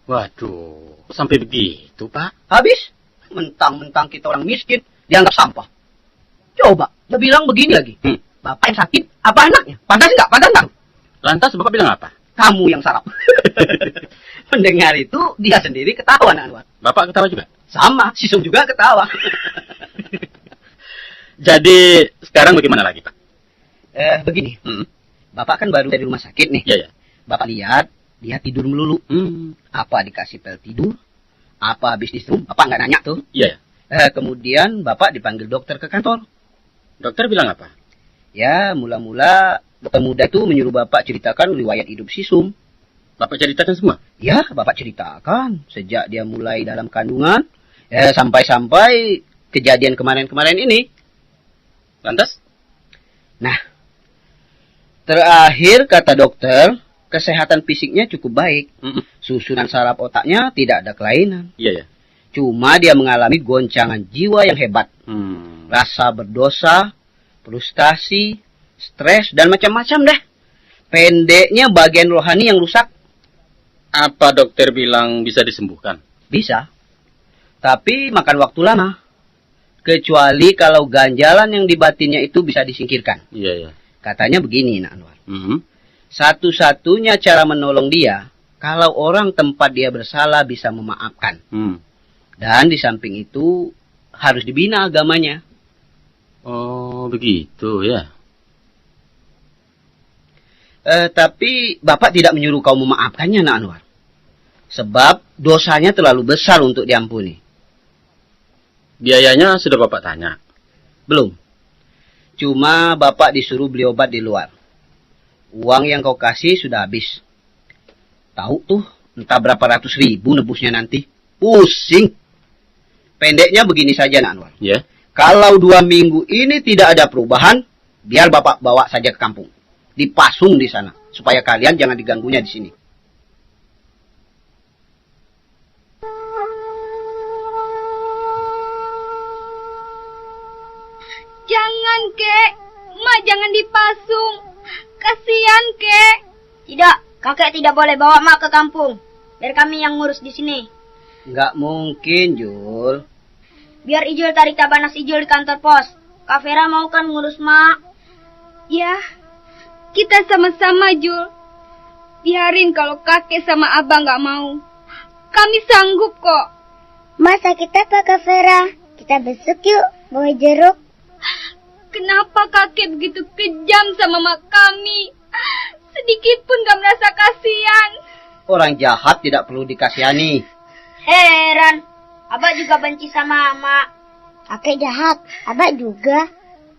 Waduh, sampai begitu, Pak? Habis, mentang-mentang kita orang miskin, dianggap sampah. Coba, dia bilang begini lagi, Hmm. "Bapak yang sakit, apa anaknya? Pantas nggak? Pantas nggak?" Lantas Bapak bilang apa? "Kamu yang sarap." Mendengar itu, dia sendiri ketawa, Anwar. Bapak ketawa juga? Sama, si Sum juga ketawa. Jadi, sekarang bagaimana lagi, Pak? Eh, begini. Hmm. Bapak kan baru dari rumah sakit nih. Iya, iya. Bapak lihat, dia tidur melulu. Hmm. Apa dikasih pel tidur? Apa habis di room? Bapak nggak nanya tuh. Iya, iya. Eh, kemudian Bapak dipanggil dokter ke kantor. Dokter bilang apa? Ya, mula-mula dokter muda itu menyuruh Bapak ceritakan riwayat hidup si Sum. Bapak ceritakan semua? Ya, Bapak ceritakan. Sejak dia mulai dalam kandungan, eh, sampai-sampai kejadian kemarin-kemarin ini. Lantas? Nah, terakhir kata dokter, kesehatan fisiknya cukup baik. Mm-mm. Susunan saraf otaknya tidak ada kelainan. Iya, iya. Cuma dia mengalami goncangan jiwa yang hebat. Hmm. Rasa berdosa, frustasi, stres, dan macam-macam deh. Pendeknya, bagian rohani yang rusak. Apa dokter bilang bisa disembuhkan? Bisa. Tapi makan waktu lama. Kecuali kalau ganjalan yang di batinnya itu bisa disingkirkan. Iya, iya. Katanya begini, Nak Anwar. Mhm. Satu-satunya cara menolong dia, kalau orang tempat dia bersalah bisa memaafkan. Hmm. Dan di samping itu, harus dibina agamanya. Oh, begitu ya. Eh, tapi Bapak tidak menyuruh kau memaafkannya, Nak Anwar. Sebab dosanya terlalu besar untuk diampuni. Biayanya sudah Bapak tanya? Belum. Cuma Bapak disuruh beli obat di luar. Uang yang kau kasih sudah habis. Tahu tuh, entah berapa ratus ribu nebusnya nanti. Pusing. Pendeknya begini saja, Nak Anwar. Ya. Kalau dua minggu ini tidak ada perubahan, biar Bapak bawa saja ke kampung. Dipasung di sana, supaya kalian jangan diganggunya di sini. Jangan, Kek. Mak jangan dipasung. Kasihan, Kek. Tidak, kakek tidak boleh bawa Mak ke kampung. Biar kami yang ngurus di sini. Nggak mungkin, Jul. Biar Ijul tarik tabanas Ijul di kantor pos. Kak Vera mau kan ngurus Mak? Ya, kita sama-sama, Jul. Biarin kalau kakek sama abang nggak mau. Kami sanggup kok. Mak sakit apa, Kak Vera? Kita besuk yuk, bawa jeruk. Kenapa kakek begitu kejam sama mak kami? Sedikit pun gak merasa kasihan. Orang jahat tidak perlu dikasihani. Heran, abak juga benci sama mak. Kakek jahat, abak juga.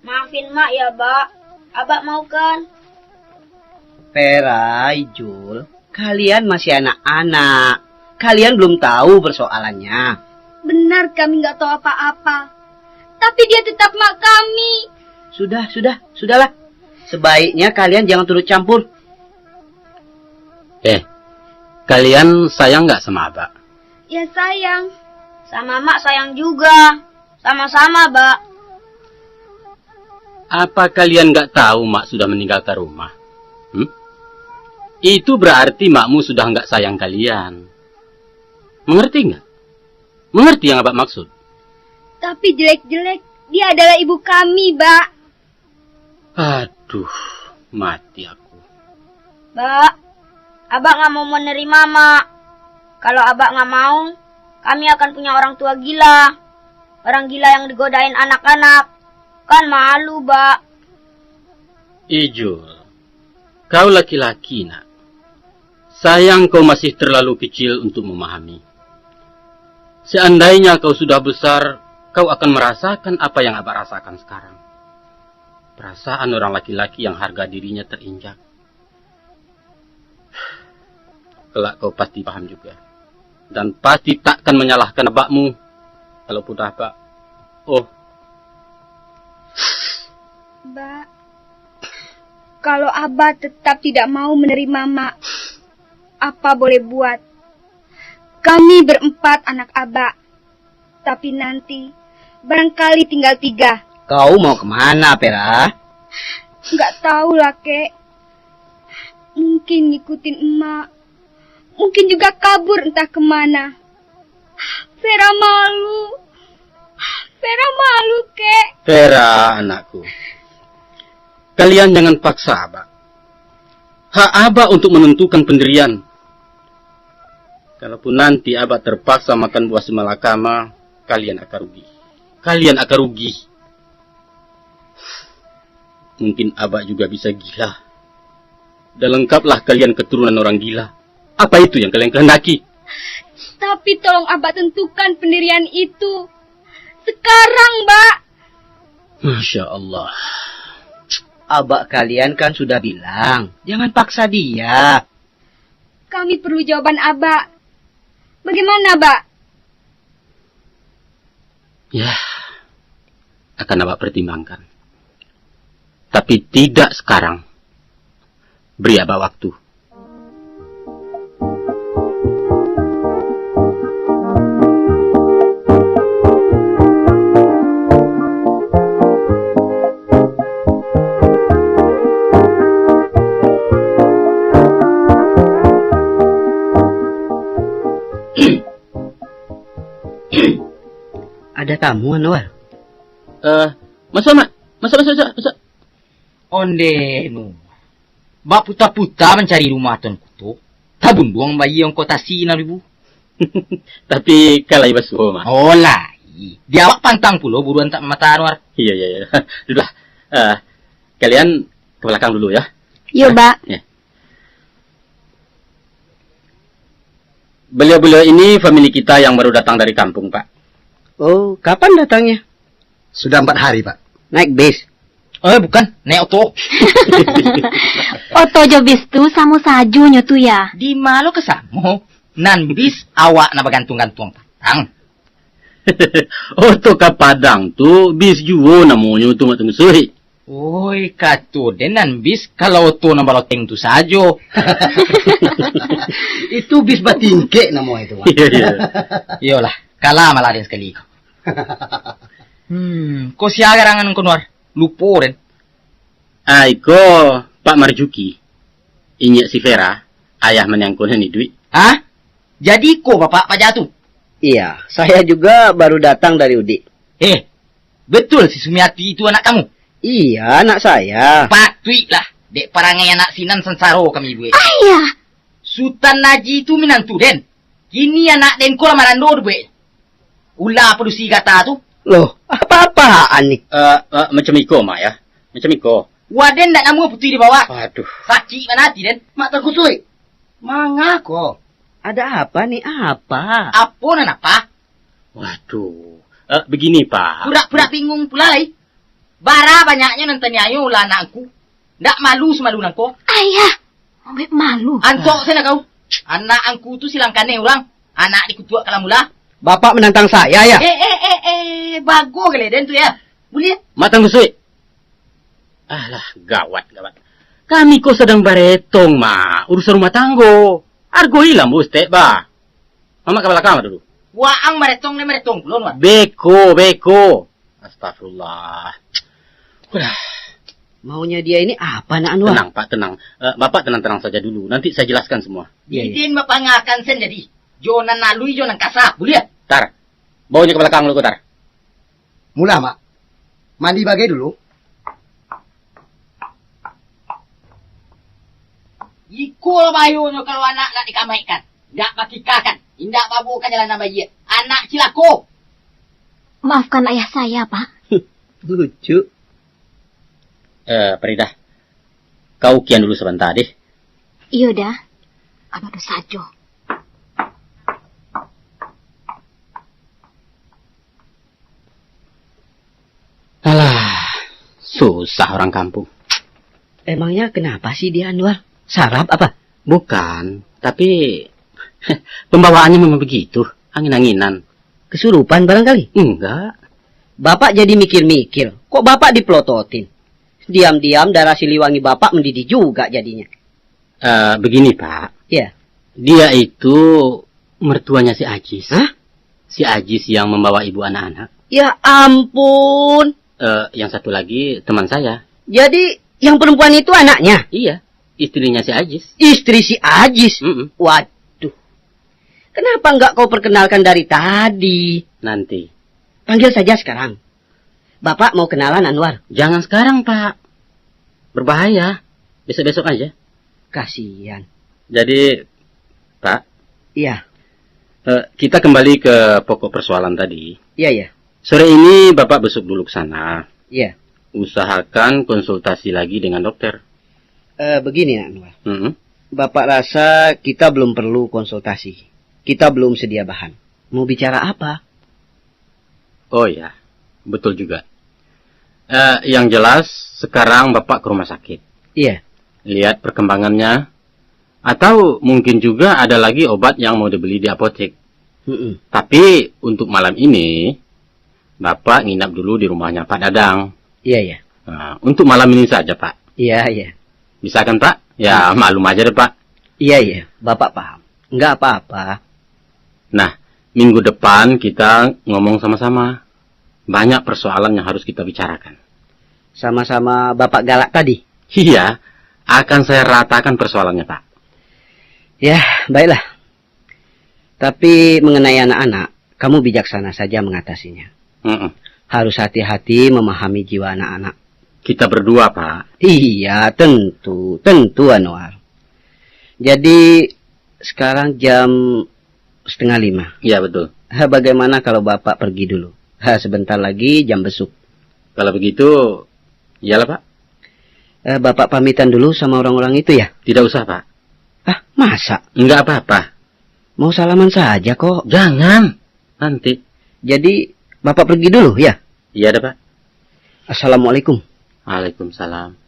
Maafin mak ya, Bak. Abak mau kan? Perai, Jul. Kalian masih anak-anak. Kalian belum tahu persoalannya. Benar, kami nggak tahu apa-apa. Tapi dia tetap mak kami. Sudah, sudah, sudahlah. Sebaiknya kalian jangan turut campur. Eh, kalian sayang nggak sama abak? Ya, sayang. Sama mak sayang juga. Sama-sama, Bak. Apa kalian nggak tahu mak sudah meninggalkan rumah? Hmm? Itu berarti makmu sudah nggak sayang kalian. Mengerti nggak? Mengerti yang abak maksud? Tapi jelek-jelek, dia adalah ibu kami, Bak. Aduh, mati aku. Bak, abak nggak mau menerima mak. Kalau abak nggak mau, kami akan punya orang tua gila. Orang gila yang digodain anak-anak. Kan malu, Bak. Ijul, kau laki-laki, nak. Sayang kau masih terlalu kecil untuk memahami. Seandainya kau sudah besar, kau akan merasakan apa yang abak rasakan sekarang. Perasaan orang laki-laki yang harga dirinya terinjak. Kelak kau pasti paham juga. Dan pasti takkan menyalahkan abakmu. Kalau putus abak. Oh. Bak, kalau abah tetap tidak mau menerima mak, apa boleh buat? Kami berempat anak abak. Tapi nanti, barangkali tinggal tiga. Kau mau kemana, Pera? Nggak tahu lah, Kek. Mungkin ngikutin emak. Mungkin juga kabur entah kemana. Vera malu. Vera malu, Kek. Vera, anakku. Kalian jangan paksa abak. Hak abak untuk menentukan pendirian. Kalaupun nanti abak terpaksa makan buah simalakama, kalian akan rugi. Kalian akan rugi. Mungkin abak juga bisa gila. Dan lengkaplah kalian keturunan orang gila. Apa itu yang kalian kehendaki? Tapi tolong abak tentukan pendirian itu. Sekarang, Bak. Masya Allah. Abak kalian kan sudah bilang, jangan paksa dia. Kami perlu jawaban abak. Bagaimana, Bak? Ya, akan abak pertimbangkan. Tapi tidak sekarang. Beri abak waktu. Ada tamu, Anwar? Eh, masuk, Mak. Masuk, masuk, masuk, masuk. Onde nu. Baputa-puta mancari rumah Tuanku tu. Tabunduang bayi ongko tasi nan ibu. Tapi kan lai basuo, Mak. Oh, lai. Di awak pantang pulo buruan tak mamata, Anwar. Iya, iya, iya. Duduklah. Eh, kalian ke belakang dulu, ya. Yo, Bak. Ya. Beliau-beliau ini famili kita yang baru datang dari kampung, Pak. Oh, kapan datangnya? Sudah empat hari, Pak. Naik bis? Eh, bukan, naik oto. Oto jo bis tu samo sajo nyo tu, ya? Di ma lo ka samo? Nan bis awak nan bagantuang-gantuang patang. Oto ka Padang tu, bis juo namonyo tu, Mak Tangku Suik. Oi, kato den nan bis, kalau oto nan baloteng tu sajo. Itu bis batingkek namo itu, Mak. Iya, iya. Iyolah, kalah malah den sakali ko. Hmm, ko sia garangan ko, Nuar? Lupo den. Ah, iko Pak Marjuki. Inyiak si Vera, ayah maniangko nan iduik. Hah? Jadi iko Bapak paja tu? Iya, saya juga baru datang dari Udik. Eh, betul si Sumiati itu anak kamu? Iya, anak saya. Patuiklah, dek parangai anak sinan sansaro kami ibu. Ayah! Sutan Aji tu minantu den. Kini anak den ko lah marando dibuek. Ula padusi gata tu. Loh, apa-apaan ni? Eh, eh, macam iko, Mak, ya. Macam iko. Waden ndak namuah putuih di bawah. Aduh. Sakik bana ati den. Mak Tangku Suik, manga ko? Ada apa ni, apa? Apo nan apa? Waduh. Eh, begini, Pak. Purak-purak bingung pula lai. Bara banyaknyo nan taniayo ulah anak angku. Ndak malu samalu nangko. Ayah, ambek malu. Antok sajo lah kau. Anak angku tu silang kanai urang. Anak dikutuak kalamula. Bapak menantang saya, ya? Eh, eh, eh, eh, bago gale den tu, ya. Buliah. Mak Tangku Suik. Alah, gawat, gawat. Kami ko sadang baretong, Mak. Urusan rumah tanggo. Argoilah, Mak, Ustek, bah. Mamak ka balakang dulu. Waang baretong, den baretong pulo, Nuar. Beko, beko. Astagfirullah. Udah. Maunya dia ini apa, nak Anwar? Tenang, Pak, tenang. Eh, Bapak tenang-tenang saja dulu. Nanti saya jelaskan semua. Iya, iya. Didin bapangakan sen jadi. Jo nan alui, jo nan kasa. Buliah? Tar. Bawanya ka balakang dulu, Tar. Mulah, Mak. Mandi bagai dulu. Iko lah bahayonyo kalau anak nak dikamaikkan. Indak bakikakan, indak babuka jalan nan baiak. Anak cilako. Maafkan ayah saya, Pak. Lucu. Eh, Faridah, kau kian dulu sabanta, deh. Iyo, Da. Abah tu sajo. Alah, susah orang kampung. Emangnya kenapa sih dia, Anwar? Sarap apa? Bukan, tapi pembawaannya memang begitu, angin-anginan. Kesurupan barangkali? Enggak. Bapak jadi mikir-mikir, kok Bapak dipelototin? Diam-diam darah Siliwangi Bapak mendidih juga jadinya. Eh, begini, Pak. Ya. Dia itu mertuanya si Ajis. Hah? Si Ajis yang membawa ibu anak-anak. Ya ampun. Eh, yang satu lagi teman saya. Jadi, yang perempuan itu anaknya? Iya, istrinya si Ajis. Istri si Ajis? Mm-mm. Waduh. Kenapa enggak kau perkenalkan dari tadi? Nanti. Panggil saja sekarang. Bapak mau kenalan, Anwar. Jangan sekarang, Pak. Berbahaya. Besok-besok aja. Kasihan. Jadi, Pak. Iya. Eh, kita kembali ke pokok persoalan tadi. Iya, iya. Sore ini Bapak besok dulu ke sana. Iya. Usahakan konsultasi lagi dengan dokter. Eh, begini, Anwar. Mm-mm. Bapak rasa kita belum perlu konsultasi. Kita belum sedia bahan. Mau bicara apa? Oh ya, betul juga. Eh, yang jelas, sekarang Bapak ke rumah sakit. Iya. Lihat perkembangannya, atau mungkin juga ada lagi obat yang mau dibeli di apotek. Mm-mm. Tapi, untuk malam ini, Bapak nginap dulu di rumahnya Pak Dadang. Iya, iya. Nah, untuk malam ini saja, Pak. Iya, iya. Bisa kan, Pak? Ya, hmm, maklum aja deh, Pak. Iya, iya. Bapak paham. Nggak apa-apa. Nah, minggu depan kita ngomong sama-sama. Banyak persoalan yang harus kita bicarakan. Sama-sama Bapak galak tadi? Iya, akan saya ratakan persoalannya, Pak. Ya, baiklah. Tapi mengenai anak-anak, kamu bijaksana saja mengatasinya. Mm-mm. Harus hati-hati memahami jiwa anak-anak. Kita berdua, Pak. Iya, tentu, tentu, Anwar. Jadi, sekarang jam setengah lima. Iya, betul. Ha, bagaimana kalau Bapak pergi dulu? Ha, sebentar lagi jam besuk. Kalau begitu, iyalah, Pak. Eh, Bapak pamitan dulu sama orang-orang itu, ya? Tidak usah, Pak. Ah, masa? Enggak apa-apa. Mau salaman saja kok. Jangan. Nanti. Jadi, Bapak pergi dulu, ya? Iya dah, Pak. Assalamualaikum. Waalaikumsalam.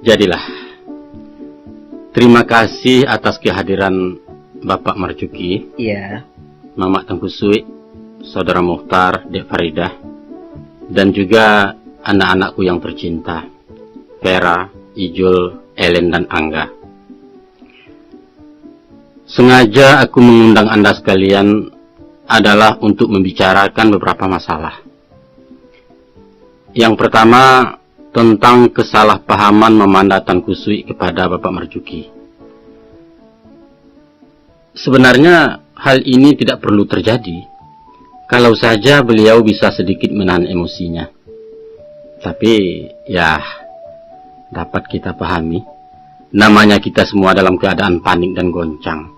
Jadilah. Terima kasih atas kehadiran Bapak Marjuki, Iya. Mamak Tangkusuik, Saudara Muhtar, Dek Faridah, dan juga anak-anakku yang tercinta, Vera, Ijul, Ellen, dan Angga. Sengaja aku mengundang Anda sekalian adalah untuk membicarakan beberapa masalah. Yang pertama, tentang kesalahpahaman Mamanda Tangkusuik kepada Bapak Marjuki. Sebenarnya, hal ini tidak perlu terjadi, kalau saja beliau bisa sedikit menahan emosinya. Tapi, ya, dapat kita pahami, namanya kita semua dalam keadaan panik dan goncang,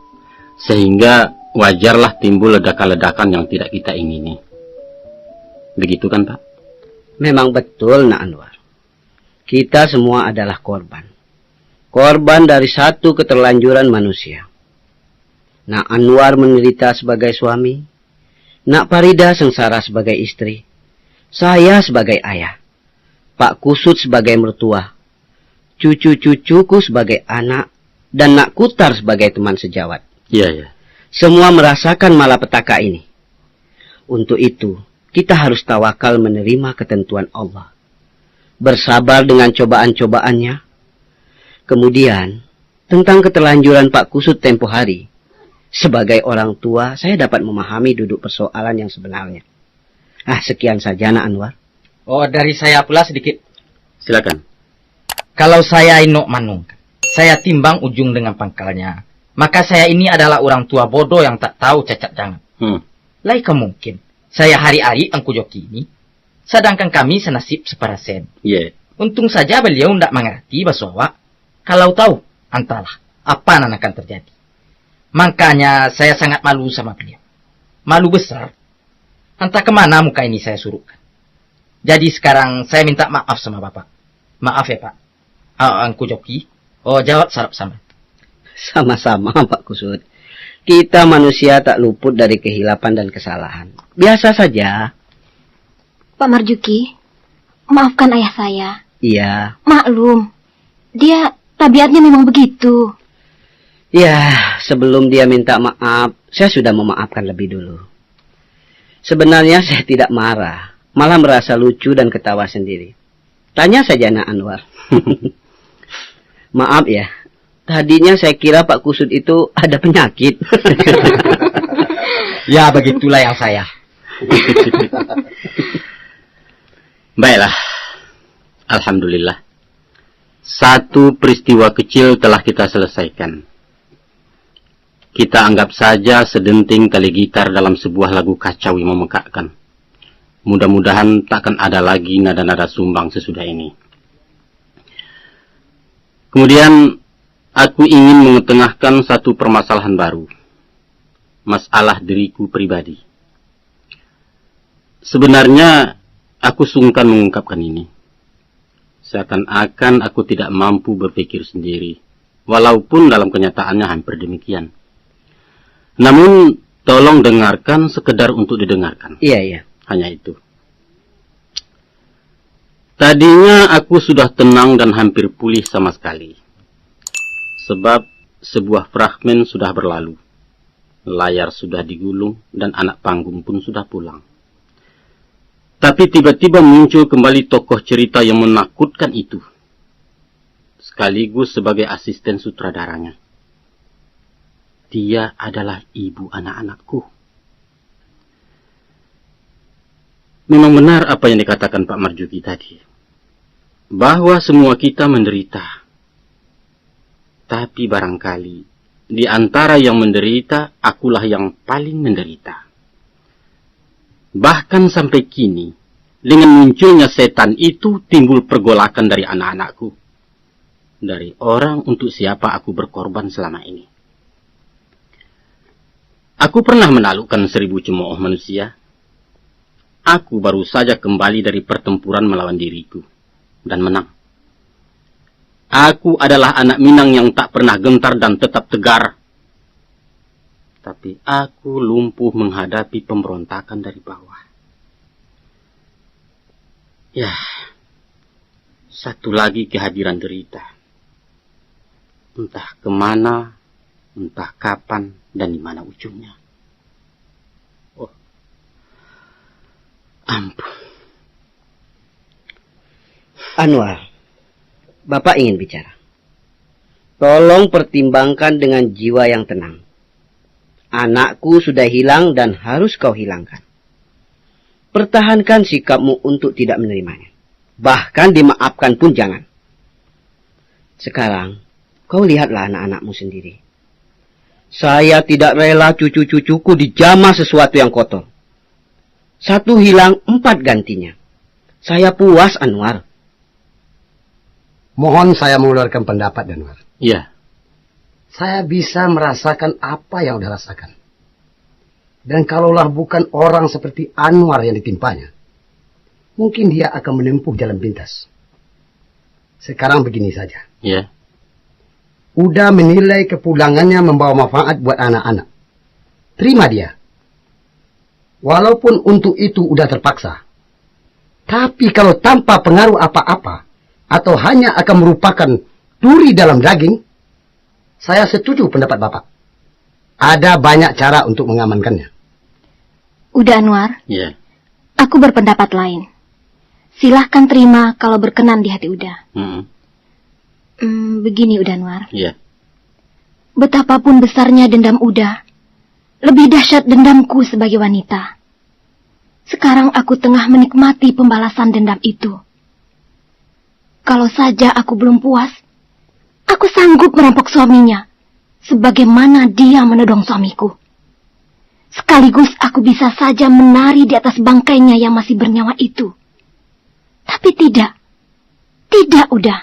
sehingga wajarlah timbul ledakan-ledakan yang tidak kita ingini. Begitu kan, Pak? Memang betul, Nak Anwar. Kita semua adalah korban. Korban dari satu keterlanjuran manusia. Nak Anwar menderita sebagai suami, Nak Parida sengsara sebagai istri, saya sebagai ayah, Pak Kusut sebagai mertua, cucu-cucuku sebagai anak, dan Nak Kutar sebagai teman sejawat. Iya, iya. Semua merasakan malapetaka ini. Untuk itu, kita harus tawakal menerima ketentuan Allah. Bersabar dengan cobaan-cobaannya. Kemudian, tentang keterlanjuran Pak Kusut tempo hari, sebagai orang tua, saya dapat memahami duduk persoalan yang sebenarnya. Ah, sekian saja, Nak Anwar. Oh, dari saya pula sedikit. Silakan. Kalau saya inok manungkan, saya timbang ujung dengan pangkalnya, maka saya ini adalah orang tua bodoh yang tak tahu cacat dangan. Hmm. Lai ka mungkin, saya hari-ari Angku Joki ini, sadangkan kami sanasib saparasen. Iya. Untung saja baliau ndak mangarati baso awak. Kalau tahu, antahlah, apa nan akan terjadi. Makanya, saya sangat malu sama baliau. Malu besar. Antah kemana muka ini saya surukkan. Jadi, sekarang saya minta maaf sama Bapak. Maaf ya, Pak. Ah, Angku Joki. Oh, jawab sarap sama. Sama-sama, Pak Kusut. Kita manusia tak luput dari kehilapan dan kesalahan. Biasa saja. Pak Marjuki, maafkan ayah saya. Iya. Maklum, dia tabiatnya memang begitu. Ya, sebelum dia minta maaf, saya sudah memaafkan lebih dulu. Sebenarnya saya tidak marah, malah merasa lucu dan ketawa sendiri. Tanya saja, Nak Anwar. Maaf ya, tadinya saya kira Pak Kusut itu ada penyakit. Ya, begitulah yang saya. Baiklah. Alhamdulillah. Satu peristiwa kecil telah kita selesaikan. Kita anggap saja sedenting tali gitar dalam sebuah lagu kacau yang memekakkan. Mudah-mudahan takkan ada lagi nada-nada sumbang sesudah ini. Kemudian, aku ingin mengetengahkan satu permasalahan baru. Masalah diriku pribadi. Sebenarnya, aku sungkan mengungkapkan ini. Seakan-akan aku tidak mampu berpikir sendiri, walaupun dalam kenyataannya hampir demikian. Namun, tolong dengarkan sekedar untuk didengarkan. Iya, iya. Hanya itu. Tadinya aku sudah tenang dan hampir pulih sama sekali. Sebab sebuah fragmen sudah berlalu. Layar sudah digulung dan anak panggung pun sudah pulang. Tapi tiba-tiba muncul kembali tokoh cerita yang menakutkan itu, sekaligus sebagai asisten sutradaranya. Dia adalah ibu anak-anakku. Memang benar apa yang dikatakan Pak Marjuki tadi, bahwa semua kita menderita. Tapi barangkali, di antara yang menderita, akulah yang paling menderita. Bahkan sampai kini, Dengan munculnya setan itu, timbul pergolakan dari anak-anakku, dari orang untuk siapa aku berkorban selama ini. Aku pernah menaklukkan seribu cemooh manusia. Aku baru saja kembali dari pertempuran melawan diriku, dan menang. Aku adalah anak Minang yang tak pernah gentar dan tetap tegar. Tapi aku lumpuh menghadapi pemberontakan dari bawah. Ya, satu lagi kehadiran derita. Entah kemana, entah kapan, dan di mana ujungnya. Oh, ampun. Anwar, Bapak ingin bicara. Tolong pertimbangkan dengan jiwa yang tenang. Anakku sudah hilang dan harus kau hilangkan. Pertahankan sikapmu untuk tidak menerimanya. Bahkan dimaafkan pun jangan. Sekarang, kau lihatlah anak-anakmu sendiri. Saya tidak rela cucu-cucuku dijamah sesuatu yang kotor. Satu hilang, empat gantinya. Saya puas, Anwar. Mohon saya mengeluarkan pendapat, Anwar. Iya. Saya bisa merasakan apa yang Uda rasakan. Dan kalaulah bukan orang seperti Anwar yang ditimpanya, mungkin dia akan menempuh jalan pintas. Sekarang begini saja. Iya. Uda menilai kepulangannya membawa manfaat buat anak-anak. Terima dia. Walaupun untuk itu Uda terpaksa. Tapi kalau tanpa pengaruh apa-apa, atau hanya akan merupakan duri dalam daging, saya setuju pendapat Bapak. Ada banyak cara untuk mengamankannya. Uda Anwar, Iya. aku berpendapat lain. Silahkan terima kalau berkenan di hati Uda. Mm-mm. Hmm, begini Uda Anwar. Iya. Betapapun besarnya dendam Uda, lebih dahsyat dendamku sebagai wanita. Sekarang aku tengah menikmati pembalasan dendam itu. Kalau saja aku belum puas, aku sanggup merampok suaminya, sebagaimana dia menodong suamiku. Sekaligus aku bisa saja menari di atas bangkainya yang masih bernyawa itu. Tapi tidak, tidak Uda.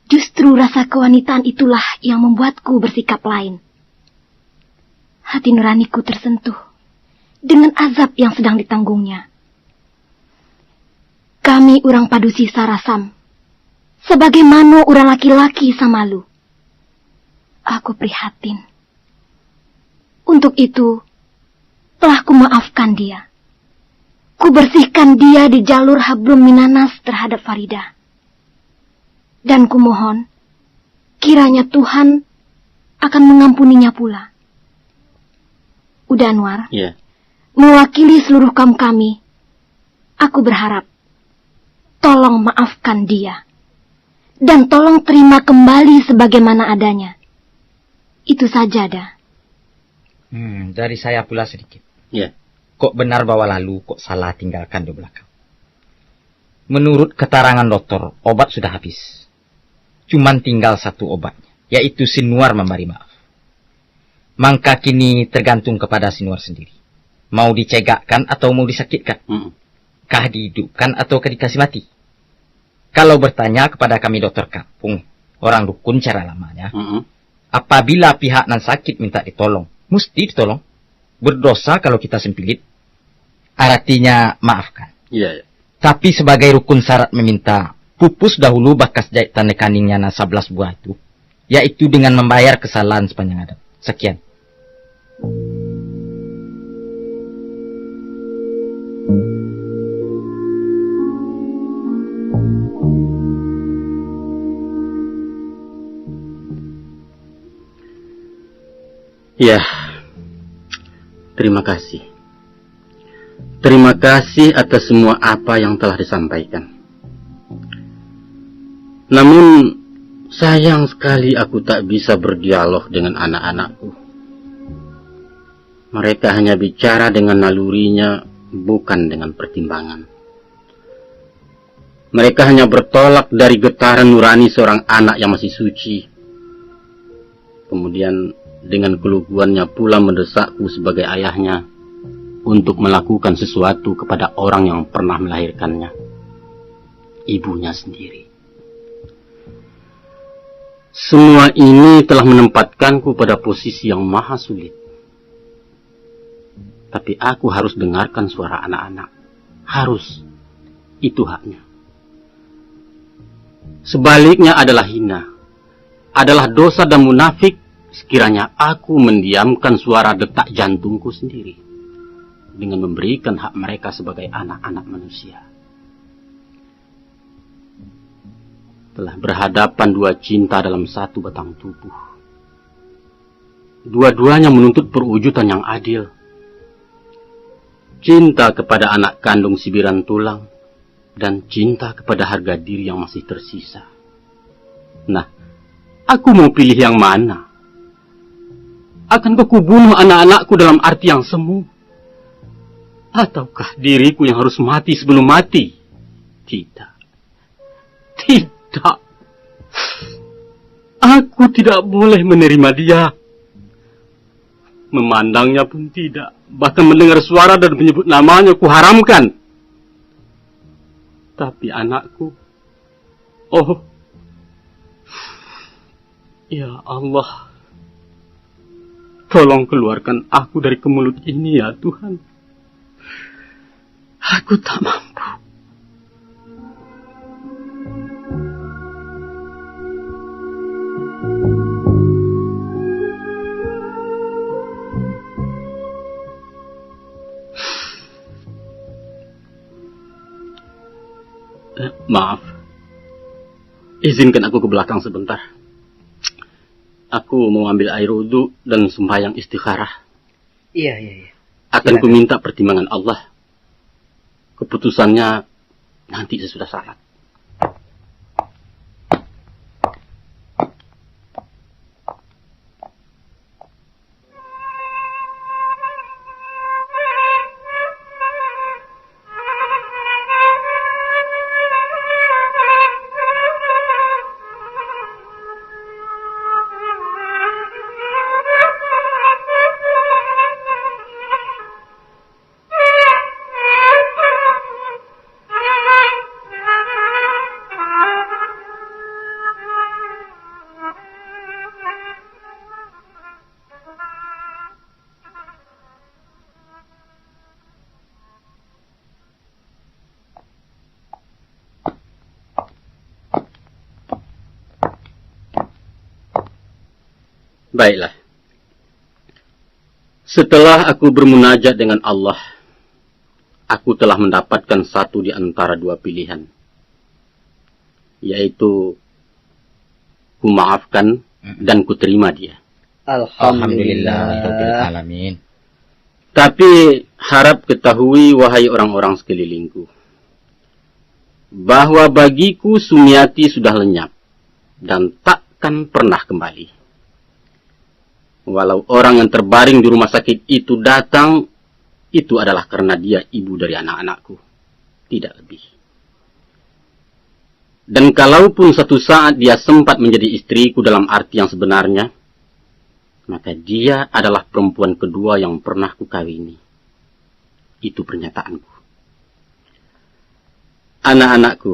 Justru rasa kewanitaan itulah yang membuatku bersikap lain. Hati nuraniku tersentuh dengan azab yang sedang ditanggungnya. Kami urang padusi sarasam, sabagaimana urang laki-laki samalu. Aku prihatin. Untuk itu, telah kumaafkan dia. Kubersihkan dia di jalur hablum minanas terhadap Farida. Dan kumohon, kiranya Tuhan akan mengampuninya pula. Uda Anwar, Iya. Mewakili seluruh kaum kami, aku berharap, tolong maafkan dia. Dan tolong terima kembali sebagaimana adanya. Itu saja, Da. Hmm, dari saya pula sedikit. Iya. Kok benar bahwa lalu, kok salah tinggalkan di belakang. Menurut keterangan dokter, obat sudah habis. Cuman tinggal satu obatnya, yaitu Sinuar membari maaf. Mangka kini tergantung kepada Sinuar sendiri. Mau dicegakkan atau mau disakitkan? Mm-mm. Kah dihidupkan atau kah dikasih mati? Kalau bertanya kepada kami dokter kampung, orang dukun cara lamanya, Mm-mm. apabila pihak nan sakit minta ditolong, mesti ditolong. Berdosa kalau kita sempilit. Artinya maafkan. Iya, iya. Tapi sebagai rukun syarat meminta, pupus dahulu bakas jahit tanda kaningnya nan sabelas buah itu, yaitu dengan membayar kesalahan sepanjang adat. Sekian. Ya, terima kasih. Terima kasih atas semua apa yang telah disampaikan. Namun, sayang sekali aku tak bisa berdialog dengan anak-anakku. Mereka hanya bicara dengan nalurinya, bukan dengan pertimbangan. Mereka hanya bertolak dari getaran nurani seorang anak yang masih suci. Kemudian, dengan keluguannya pula mendesakku sebagai ayahnya untuk melakukan sesuatu kepada orang yang pernah melahirkannya, ibunya sendiri. Semua ini telah menempatkanku pada posisi yang maha sulit. Tapi aku harus dengarkan suara anak-anak. Harus. Itu haknya. Sebaliknya adalah hina, adalah dosa dan munafik, sekiranya aku mendiamkan suara detak jantungku sendiri dengan memberikan hak mereka sebagai anak-anak manusia. Telah berhadapan dua cinta dalam satu batang tubuh. Dua-duanya menuntut perwujudan yang adil. Cinta kepada anak kandung sibiran tulang, dan cinta kepada harga diri yang masih tersisa. Nah, aku mau pilih yang mana? Akankah kubunuh anak-anakku dalam arti yang semu? Ataukah diriku yang harus mati sebelum mati? Tidak. Tidak. Aku tidak boleh menerima dia. Memandangnya pun tidak. Bahkan mendengar suara dan menyebut namanya kuharamkan. Tapi anakku, oh, ya Allah, tolong keluarkan aku dari kemelut ini, ya Tuhan. Aku tak mampu. Eh, maaf. Izinkan aku ke belakang sebentar. Aku mau ambil air wudhu dan sembahyang istikharah. Iya, iya, iya. Akan Silakan. Kuminta pertimbangan Allah. Keputusannya nanti sesudah salat. Baiklah. Setelah aku bermunajat dengan Allah, aku telah mendapatkan satu di antara dua pilihan, yaitu kumaafkan Mm-mm. dan kuterima dia. Alhamdulillah. Alhamdulillah, Rabbil Alamin. Tapi harap ketahui, wahai orang-orang sekelilingku, bahwa bagiku Sumiati sudah lenyap dan takkan pernah kembali. Walau orang yang terbaring di rumah sakit itu datang, itu adalah karena dia ibu dari anak-anakku, tidak lebih. Dan kalaupun satu saat dia sempat menjadi istriku dalam arti yang sebenarnya, maka dia adalah perempuan kedua yang pernah kukawini. Itu pernyataanku. Anak-anakku,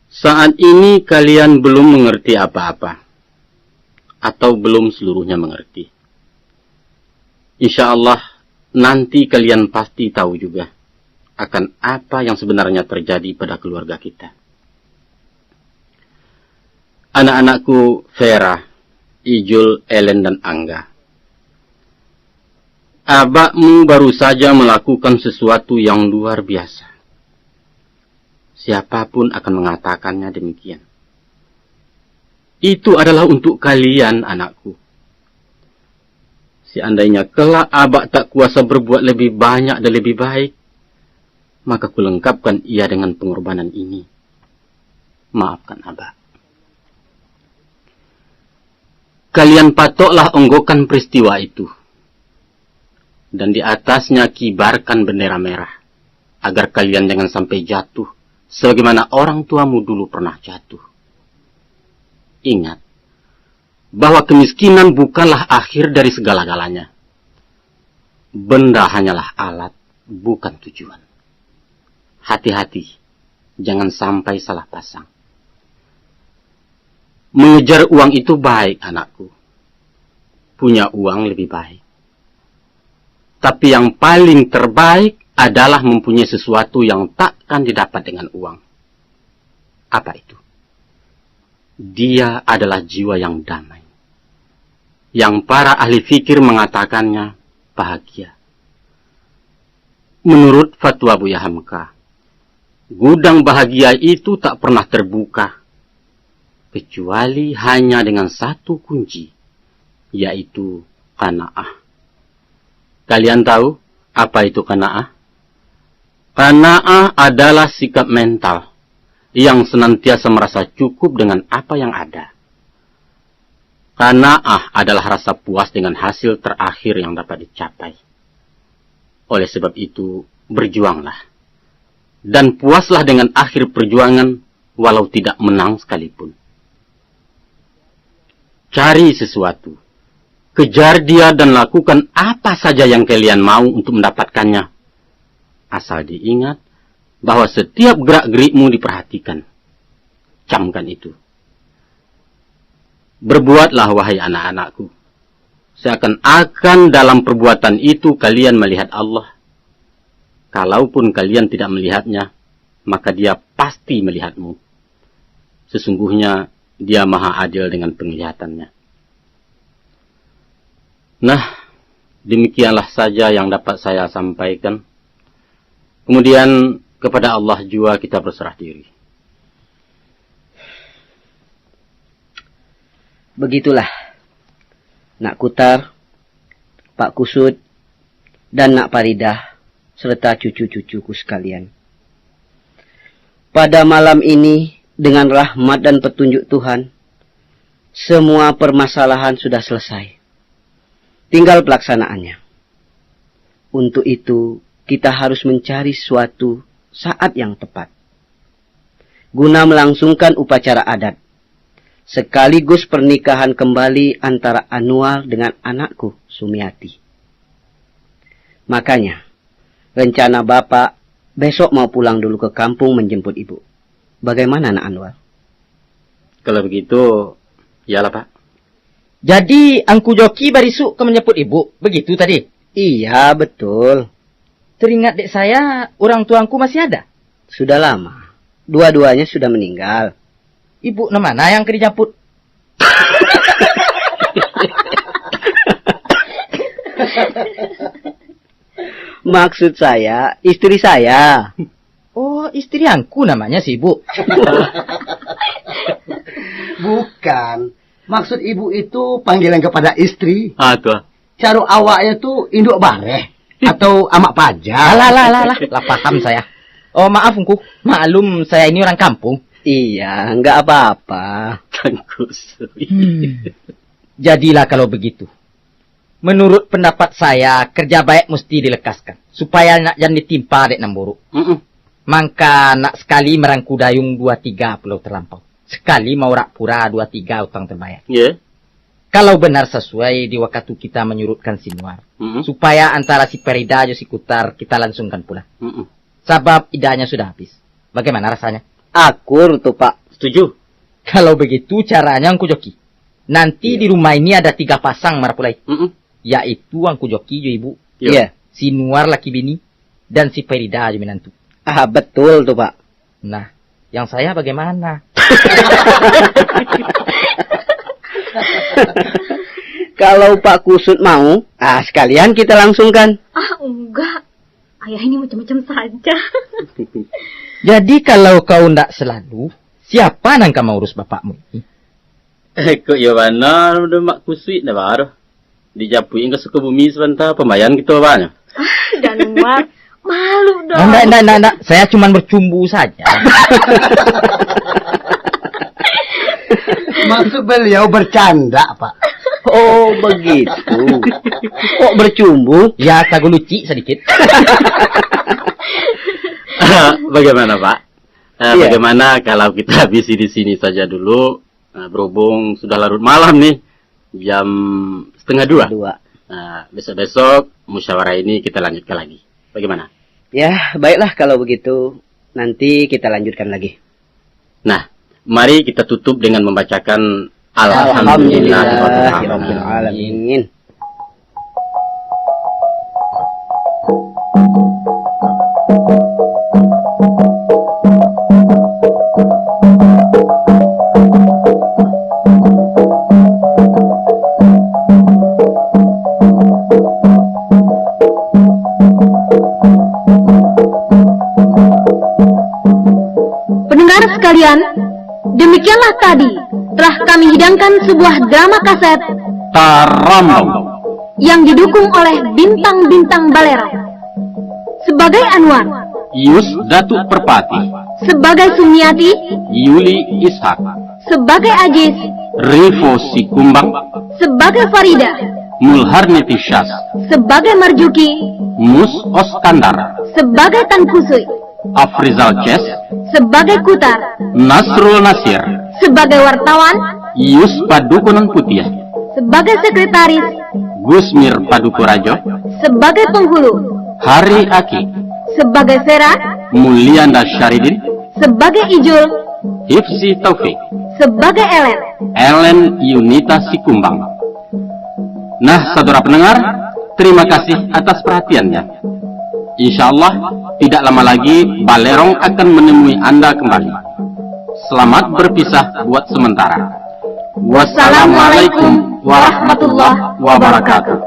saat ini kalian belum mengerti apa-apa, atau belum seluruhnya mengerti. Insya Allah, nanti kalian pasti tahu juga akan apa yang sebenarnya terjadi pada keluarga kita. Anak-anakku Vera, Ijul, Ellen, dan Angga, abakmu baru saja melakukan sesuatu yang luar biasa. Siapapun akan mengatakannya demikian. Itu adalah untuk kalian, anakku. Seandainya kelak abak tak kuasa berbuat lebih banyak dan lebih baik, maka kulengkapkan ia dengan pengorbanan ini. Maafkan abak. Kalian patoklah onggokan peristiwa itu, dan di atasnya kibarkan bendera merah, agar kalian jangan sampai jatuh, sebagaimana orang tuamu dulu pernah jatuh. Ingat, bahwa kemiskinan bukanlah akhir dari segala-galanya. Benda hanyalah alat, bukan tujuan. Hati-hati, jangan sampai salah pasang. Mengejar uang itu baik, anakku. Punya uang lebih baik. Tapi yang paling terbaik adalah mempunyai sesuatu yang takkan didapat dengan uang. Apa itu? Dia adalah jiwa yang damai, yang para ahli fikir mengatakannya bahagia. Menurut fatwa Buya Hamka, gudang bahagia itu tak pernah terbuka, kecuali hanya dengan satu kunci, yaitu qanaah. Kalian tahu apa itu qanaah? Qanaah adalah sikap mental yang senantiasa merasa cukup dengan apa yang ada. Qanaah adalah rasa puas dengan hasil terakhir yang dapat dicapai. Oleh sebab itu, berjuanglah. Dan puaslah dengan akhir perjuangan, walau tidak menang sekalipun. Cari sesuatu. Kejar dia dan lakukan apa saja yang kalian mau untuk mendapatkannya. Asal diingat bahwa setiap gerak-gerikmu diperhatikan. Camkan itu. Berbuatlah, wahai anak-anakku, seakan-akan dalam perbuatan itu kalian melihat Allah. Kalaupun kalian tidak melihat-Nya, maka Dia pasti melihatmu. Sesungguhnya Dia Maha Adil dengan penglihatan-Nya. Nah, demikianlah saja yang dapat saya sampaikan. Kemudian, kepada Allah jua kita berserah diri. Begitulah, Nak Kutar, Pak Kusut, dan Nak Paridah, serta cucu-cucuku sekalian. Pada malam ini, dengan rahmat dan petunjuk Tuhan, semua permasalahan sudah selesai. Tinggal pelaksanaannya. Untuk itu, kita harus mencari suatu saat yang tepat, guna melangsungkan upacara adat, sekaligus pernikahan kembali antara Anwar dengan anakku, Sumiati. Makanya, rencana Bapak besok mau pulang dulu ke kampung menjemput Ibu. Bagaimana, Nak Anwar? Kalau begitu, iyalah, Pak. Jadi, Angku Joki barisuk ka manjemput Ibu, begitu tadi? Iya, betul. Teringat dek saya, orang tua Angku masih ada? Sudah lama. Dua-duanya sudah meninggal. Ibu nan mana yang ka dijemput? Maksud saya, istri saya. Oh, istri Angku namanya si Ibu? Bukan. Maksud Ibu itu panggilan kepada istri. Ah, tu. Caro awaknya tu induk bareh atau amak paja. Alah, alah, alah, alah. Lah paham saya. Oh, maaf, Angku. Maklum, saya ini orang kampung. Iya, enggak apa-apa. Tangkusui. Hmm. Jadilah kalau begitu. Menurut pendapat saya, kerja baik mesti dilekaskan, supaya nak jan ditimpa dek nan buruk. Mm-mm. Mangka nak sekali merangku dayung dua tiga pulau terlampau, sekali maurak pura dua tiga utang terbayar. Ya. Kalau benar sesuai di wakatu kita menyurutkan si Nuar, mm-mm, supaya antara si Perida jo si Kutar kita langsungkan pulang. Mm-mm. Sabab idahnya sudah habis. Bagaimana rasanya? Akur tu, Pak. Setuju. Kalau begitu caranya, Angku Joki. Nanti, iya, di rumah ini ada tiga pasang marapulai. Mm-mm. Yaitu Angku Joki jo Ibu. Iya. Iya. Si Nuar laki bini, dan si Perida jo minantu. Ah, betul tu, Pak. Nah, yang saya bagaimana? Kalau Pak Kusut mau, ah, sekalian kita langsungkan. Ah, enggak. Ayah ini macam-macam saja. Jadi kalau kau ndak selalu, siapa nan ka maurus bapakmu ini? Eh, kok iyo bana, Mak Kusuik dah baru. Dijapuik ka Sukabumi sabanta, pambayaran kito banyak. Ah, Danuar, malu dong. Ndak, ndak, ndak, ndak. Saya cuma bercumbu saja. Maksud beliau bercanda, Pak. Oh, begitu. Kok bercumbu? Ya, tagulucik sedikit. Bagaimana, Pak? Eh, iya. Bagaimana kalau kita habisi di sini saja dulu? Nah, berhubung sudah larut malam nih, jam setengah dua. Dua. Nah, besok-besok musyawarah ini kita lanjutkan lagi. Bagaimana? Ya, baiklah kalau begitu. Nanti kita lanjutkan lagi. Nah, mari kita tutup dengan membacakan Alhamdulillahirabbil alamin. Pendengar sekalian, demikianlah tadi telah kami hidangkan sebuah drama kaset Tarambau yang didukung oleh bintang-bintang Balerong. Sebagai Anwar, Yus Datuk Perpati. Sebagai Sumiati, Yuli Ishak. Sebagai Ajis, Rivo Sikumbang. Sebagai Farida, Mulharni Tisyas. Sebagai Marjuki, Mus Oskandar. Sebagai Tan Kusui, Afrizal Ces. Sebagai Kutar, Nasrul Nasir. Sebagai wartawan, Yus Padukunan Putiah. Sebagai sekretaris, Gusmir Paduku Rajo. Sebagai penghulu, Hari Aki. Sebagai Sera, Mulianda Syaridin. Sebagai Ijul, Hifzi Taufik. Sebagai Ellen, Ellen Yunita Sikumbang. Nah, saudara pendengar, terima kasih atas perhatiannya. Insya Allah, tidak lama lagi Balerong akan menemui Anda kembali. Selamat berpisah buat sementara. Wassalamualaikum warahmatullahi wabarakatuh.